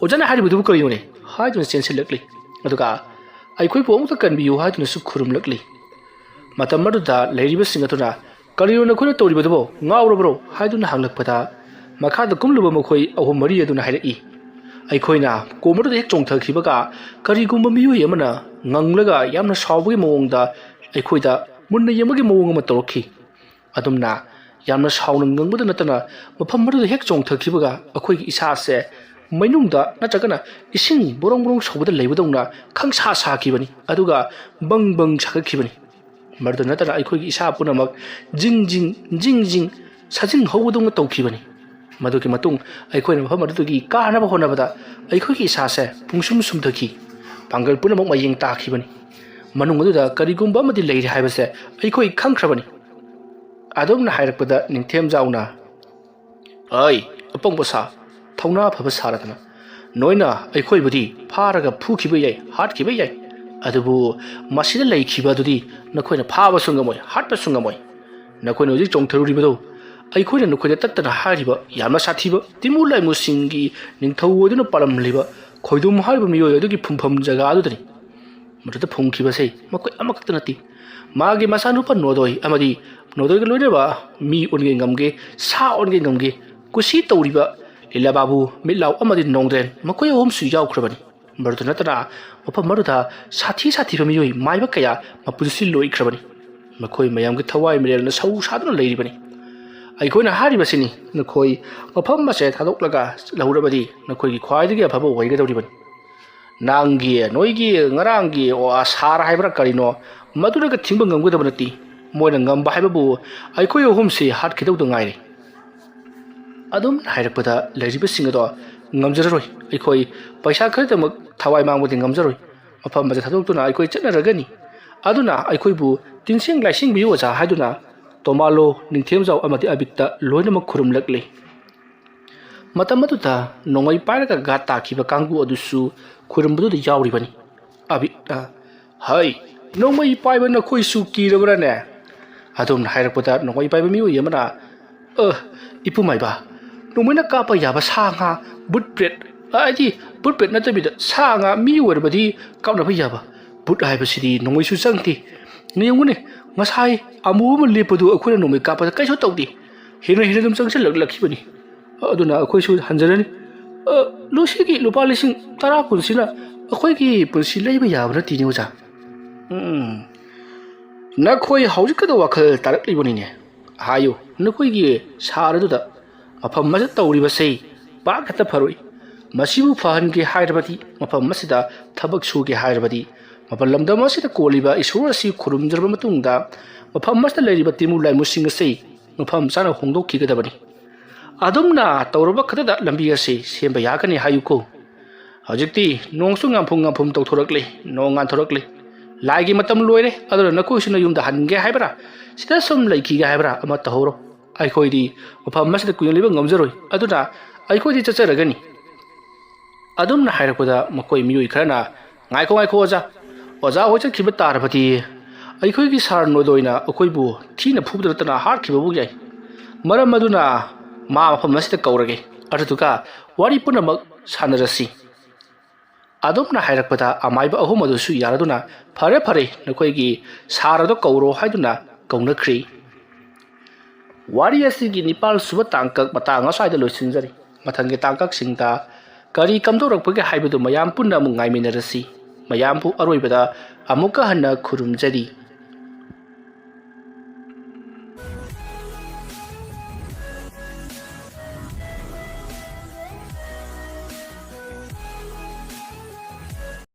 ꯑꯣꯖꯥꯅ ꯍꯥꯏꯔꯤꯕꯗꯨꯕꯨ ꯀꯔꯤꯅꯣꯅꯦ?" ꯍꯥꯏꯗꯨꯅ ꯆꯦꯟꯁꯤꯜꯂꯛꯂꯤ꯫ ꯑꯗꯨꯒ "ꯑꯩꯈꯣꯏꯕꯨ ꯑꯃꯨꯛꯇ ꯀꯟꯕꯤꯌꯨ" ꯍꯥꯏꯗꯨꯅꯁꯨ ꯈꯨꯔꯨꯝꯂꯛꯂꯤ꯫ ꯃꯇꯝ ꯑꯗꯨꯗ ꯂꯩꯔꯤꯕꯁꯤꯡ ꯑꯗꯨꯅ, "ꯀꯔꯤꯅꯣ ꯅꯈꯣꯏꯅ ꯇꯧꯔꯤꯕꯗꯨꯕꯣ? ꯉꯥꯎꯔꯕ꯭ꯔꯣ?" ꯍꯥꯏꯗꯨꯅ ꯍꯪꯂꯛꯄꯗ, ꯃꯈꯥꯗ ꯀꯨꯝꯂꯨꯕ ꯃꯈꯣꯏ ꯑꯍꯨꯝ ꯃꯔꯤ ꯑꯗꯨꯅ ꯍꯥꯏꯔꯛꯏ, "ꯑꯩꯈꯣꯏꯅ ꯀꯣꯝ ꯑꯗꯨꯗ ꯍꯦꯛ ꯆꯣꯡꯊꯈꯤꯕꯒ ꯀꯔꯤꯒꯨꯝꯕ ꯃꯤꯑꯣꯏ ꯑꯃꯅ ꯉꯪꯂꯒ ꯌꯥꯝꯅ ꯁꯥꯎꯕꯒꯤ ꯃꯑꯣꯡꯗ ꯑꯩꯈꯣꯏꯗ ꯃꯨꯟꯅ ꯌꯦꯡꯕꯒꯤ ꯃꯑꯣꯡ ꯑꯃ ꯇꯧꯔꯛꯈꯤ꯫ ꯑꯗꯨꯝꯅ ꯌꯥꯝꯅ ꯁꯥꯎꯅ ꯉꯪꯕꯗ ꯅꯠꯇꯅ ꯃꯐꯝ ꯑꯗꯨꯗ ꯍꯦꯛ ꯆꯣꯡꯊꯈꯤꯕꯒ ꯑꯩꯈꯣꯏꯒꯤ ꯏꯁꯥꯁꯦ ꯃꯩꯅꯨꯡꯗ ꯅꯠꯇ꯭ꯔꯒꯅ ꯏꯁꯤꯡ ꯕꯣꯔꯣꯡ ꯕꯣꯔꯣꯡ ꯁꯧꯕꯗ ꯂꯩꯕꯗꯧꯅ ꯈꯪꯁꯥ ꯁꯥꯈꯤꯕꯅꯤ꯫ ꯑꯗꯨꯒ ꯕꯪ ꯕꯪ ꯁꯥꯒꯠꯈꯤꯕꯅꯤ꯫ ꯃꯗꯨꯗ ꯅꯠꯇꯅ ꯑꯩꯈꯣꯏꯒꯤ ꯏꯁꯥ ꯄꯨꯝꯅꯃꯛ ꯖꯤꯡ ꯖꯤꯡ ꯖꯤꯡ ꯖꯤꯡ ꯁꯥꯖꯤꯡ ꯍꯧꯕꯗꯧꯅ ꯇꯧꯈꯤꯕꯅꯤ꯫ ꯃꯗꯨꯒꯤ ꯃꯇꯨꯡ ꯑꯩꯈꯣꯏꯅ ꯃꯐꯝ ꯑꯗꯨꯗꯒꯤ ꯀꯥꯅꯕ ꯍꯣꯠꯅꯕꯗ ꯑꯩꯈꯣꯏꯒꯤ ꯏꯁꯥꯁꯦ ꯄꯨꯡꯁꯨꯝ ꯁꯨꯝꯊꯈꯤ꯫ ꯄꯥꯡꯒꯜ ꯄꯨꯝꯅꯃꯛ ꯃꯌꯦꯡ ꯇꯥꯈꯤꯕꯅꯤ꯫ ꯃꯅꯨꯡ ꯑꯗꯨꯗ ꯀꯔꯤꯒꯨꯝꯕ ꯑꯃꯗꯤ ꯂꯩꯔꯤ ꯍꯥꯏꯕꯁꯦ ꯑꯩꯈꯣꯏ ꯈꯪꯈ꯭ꯔꯕꯅꯤ꯫ ꯑꯗꯨꯝꯅ ꯍꯥꯏꯔꯛꯄꯗ ꯅꯤꯡꯊꯦꯝꯖꯥꯎꯅ, "ꯑꯩ ꯑꯄꯪꯕ ꯁꯥ, ꯊꯧꯅꯥ ꯐꯕ ꯁꯥꯔꯗꯅ ꯅꯣꯏꯅ ꯑꯩꯈꯣꯏꯕꯨꯗꯤ ꯐꯥꯔꯒ ꯐꯨꯈꯤꯕ ꯌꯥꯏ, ꯍꯥꯠꯈꯤꯕ ꯌꯥꯏ, ꯑꯗꯨꯕꯨ ꯃꯁꯤꯗ ꯂꯩꯈꯤꯕ ꯑꯗꯨꯗꯤ ꯅꯈꯣꯏꯅ ꯐꯥꯕꯁꯨ ꯉꯝꯃꯣꯏ, ꯍꯥꯠꯄꯁꯨ ꯉꯝꯃꯣꯏ꯫ ꯅꯈꯣꯏꯅ ꯍꯧꯖꯤꯛ ꯆꯣꯡꯊꯔꯨꯔꯤꯕꯗꯨ ꯑꯩꯈꯣꯏꯅ ꯅꯈꯣꯏꯗ ꯇꯠꯇꯅ ꯍꯥꯏꯔꯤꯕ ꯌꯥꯝꯅ ꯁꯥꯊꯤꯕ ꯇꯤꯃꯨ ꯂꯥꯏꯃꯨꯁꯤꯡꯒꯤ ꯅꯤꯡꯊꯧ ꯑꯣꯏꯗꯨꯅ ꯄꯥꯜꯂꯝꯂꯤꯕ ꯈꯣꯏꯗꯨꯝ ꯍꯥꯏꯔꯤꯕ ꯃꯤꯑꯣꯏ ꯑꯗꯨꯒꯤ ꯐꯨꯝꯐꯝ ꯖꯒꯥ ꯑꯗꯨꯗꯅꯤ꯫ ꯃꯗꯨꯗ ꯐꯨꯝꯈꯤꯕꯁꯦ ꯃꯈꯣꯏ ꯑꯃꯈꯛꯇ ꯅꯠꯇꯦ, ꯃꯥꯒꯤ ꯃꯆꯥꯅꯨꯄꯥ ꯅꯣꯗꯣꯏ ꯑꯃꯗꯤ ꯅꯣꯗꯣꯏꯒ ꯂꯣꯏꯅꯕ ꯃꯤ ꯑꯣꯟꯒꯦ ꯉꯝꯒꯦ, ꯁꯥ ꯑꯣꯟꯒꯦ ꯉꯝꯒꯦ, ꯀꯨꯁꯤ ꯇꯧꯔꯤꯕ ꯂꯤꯂꯥ ꯕꯥꯕꯨ, ꯃꯤꯠꯂꯥꯎ ꯑꯃꯗꯤ ꯅꯣꯡꯗ꯭ꯔꯦꯟ, ꯃꯈꯣꯏ ꯑꯍꯨꯝꯁꯨ ꯌꯥꯎꯈ꯭ꯔꯕꯅꯤ꯫ ꯃꯗꯨꯗ ꯅꯠꯇꯅ ꯃꯐꯝ ꯑꯗꯨꯗ ꯁꯥꯊꯤ ꯁꯥꯊꯤꯕ ꯃꯤꯑꯣꯏ ꯃꯥꯏꯕ ꯀꯌꯥ ꯃꯄꯨꯟꯁꯤ ꯂꯣꯏꯈ꯭ꯔꯕꯅꯤ꯫ ꯃꯈꯣꯏ ꯃꯌꯥꯝꯒꯤ ꯊꯋꯥꯏ ꯃꯤꯔꯦꯜꯅ ꯁꯧ ꯁꯥꯗꯨꯅ ꯂꯩꯔꯤꯕꯅꯤ꯫ ꯑꯩꯈꯣꯏꯅ ꯍꯥꯏꯔꯤꯕꯁꯤꯅꯤ, ꯅꯈꯣꯏ ꯃꯐꯝ ꯑꯁꯦ ꯊꯥꯗꯣꯛꯂꯒ ꯂꯧꯔꯕꯗꯤ ꯅꯈꯣꯏꯒꯤ ꯈ꯭ꯋꯥꯏꯗꯒꯤ ꯑꯐꯕ ꯑꯣꯏꯒꯗꯧꯔꯤꯕꯅꯤ꯫ ꯅꯪꯒꯤ, ꯅꯣꯏꯒꯤ ꯉꯔꯥꯡꯒꯤ ꯑꯣ, ꯑꯁꯥꯔ ꯍꯥꯏꯕ꯭ꯔꯥ ꯀꯔꯤꯅꯣ, ꯃꯗꯨꯅꯒ ꯊꯤꯡꯕ ꯉꯝꯒꯗꯕ ꯅꯠꯇꯦ꯫ ꯃꯣꯏꯅ ꯉꯝꯕ ꯍꯥꯏꯕꯕꯨ ꯑꯩꯈꯣꯏ ꯑꯍꯨꯝꯁꯤ ꯍꯥꯠꯈꯤꯗꯧꯗ ꯉꯥꯏꯔꯦ꯫ ꯑꯗꯨꯝ ꯍꯥꯏꯔꯛꯄꯗ ꯂꯩꯔꯤꯕꯁꯤꯡ ꯑꯗꯣ, "ꯉꯝꯖꯔꯔꯣꯏ, ꯑꯩꯈꯣꯏ ꯄꯩꯁꯥ ꯈꯔꯗꯃꯛ ꯊꯋꯥꯏ ꯃꯥꯡꯕꯗꯤ ꯉꯝꯖꯔꯣꯏ꯫ ꯃꯐꯝ ꯑꯁꯤ ꯊꯥꯗꯣꯛꯇꯨꯅ ꯑꯩꯈꯣꯏ ꯆꯠꯅꯔꯒꯅꯤ꯫ ꯑꯗꯨꯅ ꯑꯩꯈꯣꯏꯕꯨ ꯇꯤꯟꯁꯤꯡ ꯂꯥꯏꯁꯤꯡꯕꯤꯌꯨ ꯑꯣꯖꯥ" ꯍꯥꯏꯗꯨꯅ ꯇꯣꯃꯥꯂꯣ, ꯅꯤꯡꯊꯦꯝꯖꯥꯎ ꯑꯃꯗꯤ ꯑꯕꯤꯠꯇ ꯂꯣꯏꯅꯃꯛ ꯈꯨꯔꯨꯝꯂꯛꯂꯤ꯫ ꯃꯇꯝ ꯑꯗꯨꯗ ꯅꯣꯡꯃꯩ ꯄꯥꯏꯔꯒ ꯒꯥ ꯇꯥꯈꯤꯕ ꯀꯥꯡꯕꯨ ꯑꯗꯨꯁꯨ ꯈꯨꯔꯨꯝꯕꯗꯨꯗ ꯌꯥꯎꯔꯤꯕꯅꯤ꯫ ꯑꯕꯤꯠꯅ, "ꯍꯩ, ꯅꯣꯡꯃꯩ ꯄꯥꯏꯕ ꯅꯈꯣꯏꯁꯨ ꯀꯤꯔꯕ꯭ꯔꯥꯅꯦ?" ꯑꯗꯨꯝꯅ ꯍꯥꯏꯔꯛꯄꯗ ꯅꯣꯡꯃꯩ ꯄꯥꯏꯕ ꯃꯤꯑꯣꯏ ꯑꯃꯅ, "ꯑ, ꯏꯄꯨ ꯃꯥꯏꯕ, ꯅꯣꯡꯃꯩꯅ ꯀꯥꯞꯄ ꯌꯥꯕ ꯁꯥ ꯉꯥ, ꯕꯨꯠ ꯄ꯭ꯔꯦꯠ, ꯍꯥꯏꯗꯤ ꯕꯨꯠ ꯄ꯭ꯔꯦꯠ ꯅꯠꯇꯕꯤꯗ ꯁꯥ ꯉꯥ, ꯃꯤ ꯑꯣꯏꯔꯕꯗꯤ ꯀꯥꯞꯅꯕ ꯌꯥꯕ꯫ ꯕꯨꯠ ꯍꯥꯏꯕꯁꯤꯗꯤ ꯅꯣꯡꯃꯩꯁꯨ ꯆꯪꯗꯦ꯫ ꯌꯦꯡꯉꯨꯅꯦ, ꯉꯁꯥꯏ ꯑꯃꯨ ꯑꯃ ꯂꯦꯞꯄꯗꯨ ꯑꯩꯈꯣꯏꯅ ꯅꯣꯡꯃꯩ ꯀꯥꯞꯄꯗ ꯀꯩꯁꯨ ꯇꯧꯗꯦ꯫ ꯍꯦꯟꯅ ꯍꯦꯟꯅ ꯑꯗꯨꯝ ꯆꯪꯁꯤꯜꯂꯛꯂꯛꯈꯤꯕꯅꯤ꯫ ꯑꯗꯨꯅ ꯑꯩꯈꯣꯏꯁꯨ ꯍꯟꯖꯔꯅꯤ꯫ ꯑ, ꯂꯨꯁꯤꯒꯤ ꯂꯨꯄꯥ ꯂꯤꯁꯤꯡ ꯇꯔꯥ ꯀꯨꯟꯁꯤꯅ ꯑꯩꯈꯣꯏꯒꯤ ꯄꯨꯟꯁꯤ ꯂꯩꯕ ꯌꯥꯕ ꯅꯠꯇꯦꯅꯦ, ꯑꯣꯖꯥ꯫ ꯎꯝ, ꯅꯈꯣꯏ ꯍꯧꯖꯤꯛꯀꯗ ꯋꯥꯈꯜ ꯇꯥꯔꯛꯂꯤꯕꯅꯤꯅꯦ꯫ ꯍꯥꯏꯌꯨ, ꯅꯈꯣꯏꯒꯤ ꯁꯍꯔ ꯑꯗꯨꯗ ꯃꯐꯝ ꯑꯁꯤꯗ ꯇꯧꯔꯤꯕꯁꯤ ꯄꯥꯛ ꯍꯦꯛꯇ ꯐꯔꯣꯏ꯫ ꯃꯁꯤꯕꯨ ꯐꯍꯟꯒꯦ ꯍꯥꯏꯔꯕꯗꯤ, ꯃꯐꯝ ꯑꯁꯤꯗ ꯊꯕꯛ ꯁꯨꯒꯦ ꯍꯥꯏꯔꯕꯗꯤ, ꯃꯐꯝ ꯂꯝꯗꯝ ꯑꯁꯤꯗ ꯀꯣꯜꯂꯤꯕ ꯏꯁꯣꯔ ꯑꯁꯤ ꯈꯨꯔꯨꯝꯖꯔꯕ ꯃꯇꯨꯡꯗ, ꯃꯐꯝ ꯑꯁꯤꯗ ꯂꯩꯔꯤꯕ ꯇꯤꯃꯨ ꯂꯥꯏꯃꯨꯁꯤꯡ ꯑꯁꯤ ꯃꯐꯝ ꯆꯥꯅ ꯍꯣꯡꯗꯣꯛꯈꯤꯒꯗꯕꯅꯤ꯫ ꯑꯗꯨꯝꯅ ꯇꯧꯔꯕ ꯈꯛꯇꯗ ꯂꯝꯕꯤ ꯑꯁꯤ ꯁꯦꯝꯕ ꯌꯥꯒꯅꯤ ꯍꯥꯏꯌꯨꯀꯣ꯫ ꯍꯧꯖꯤꯛꯇꯤ ꯅꯣꯡꯁꯨ ꯉꯥꯟꯐꯨꯝ ꯉꯥꯟꯐꯨꯝ ꯇꯧꯊꯣꯔꯛꯂꯤ, ꯅꯣꯡ ꯉꯥꯟꯊꯣꯔꯛꯂꯤ꯫ "ꯂꯥꯏꯒꯤ ꯃꯇꯝ ꯂꯣꯏꯔꯦ, ꯑꯗꯨꯅ ꯅꯈꯣꯏꯁꯨ ꯅꯌꯨꯝꯗ ꯍꯟꯒꯦ ꯍꯥꯏꯕ꯭ꯔꯥ, ꯁꯤꯗ ꯁꯨꯝ ꯂꯩꯈꯤꯒꯦ ꯍꯥꯏꯕ꯭ꯔꯥ ꯑꯃ ꯇꯧꯍꯧꯔꯣ꯫ ꯑꯩꯈꯣꯏꯗꯤ ꯃꯐꯝ ꯑꯁꯤꯗ ꯀꯨꯏꯅ ꯂꯩꯕ ꯉꯝꯖꯔꯣꯏ, ꯑꯗꯨꯅ ꯑꯩꯈꯣꯏꯗꯤ ꯆꯠꯆꯔꯒꯅꯤ"꯫ ꯑꯗꯨꯝꯅ ꯍꯥꯏꯔꯛꯄꯗ ꯃꯈꯣꯏ ꯃꯤꯑꯣꯏ ꯈꯔꯅ, "ꯉꯥꯏꯈꯣ, ꯉꯥꯏꯈꯣ ꯑꯣꯖꯥ, ꯑꯣꯖꯥ ꯍꯣꯏ ꯆꯠꯈꯤꯕ ꯇꯥꯔꯕꯗꯤ ꯑꯩꯈꯣꯏꯒꯤ ꯁꯥꯔ ꯅꯣꯗꯣꯏꯅ ꯑꯩꯈꯣꯏꯕꯨ ꯊꯤꯅ ꯐꯨꯕꯗ ꯅꯠꯇꯅ ꯍꯥꯠꯈꯤꯕꯕꯨ ꯌꯥꯏ꯫ ꯃꯔꯝ ꯑꯗꯨꯅ ꯃꯥ ꯃꯐꯝ ꯑꯁꯤꯗ ꯀꯧꯔꯒꯦ, ꯑꯗꯨꯗꯨꯒ ꯋꯥꯔꯤ ꯄꯨꯝꯅꯃꯛ ꯁꯥꯟꯅꯔꯁꯤ"꯫ ꯑꯗꯨꯝꯅ ꯍꯥꯏꯔꯛꯄꯗ ꯑꯃꯥꯏꯕ ꯑꯍꯨꯝ ꯑꯗꯨꯁꯨ ꯌꯥꯔꯗꯨꯅ, "ꯐꯔꯦ, ꯐꯔꯦ, ꯅꯈꯣꯏꯒꯤ ꯁꯥꯔ ꯑꯗꯣ ꯀꯧꯔꯣ" ꯍꯥꯏꯗꯨꯅ ꯀꯧꯅꯈ꯭ꯔꯤ꯫ ꯋꯥꯔꯤ ꯑꯁꯤꯒꯤ ꯅꯤꯄꯥꯜ ꯁꯨꯕ ꯇꯥꯡꯀꯛ ꯃꯇꯥꯡ ꯑꯁ꯭ꯋꯥꯏꯗ ꯂꯣꯏꯁꯤꯟꯖꯔꯤ꯫ ꯃꯊꯪꯒꯤ ꯇꯥꯡꯀꯛꯁꯤꯡꯗ ꯀꯔꯤ ꯀꯝꯗꯧꯔꯛꯄꯒꯦ ꯍꯥꯏꯕꯗꯨ ꯃꯌꯥꯝ ꯄꯨꯟꯅ ꯑꯃꯨꯛ ꯉꯥꯏꯃꯤꯟꯅꯔꯁꯤ꯫ ꯃꯌꯥꯝꯕꯨ ꯑꯔꯣꯏꯕꯗ ꯑꯃꯨꯛꯀ ꯍꯟꯅ ꯈꯨꯔꯨꯝꯖꯔꯤ꯫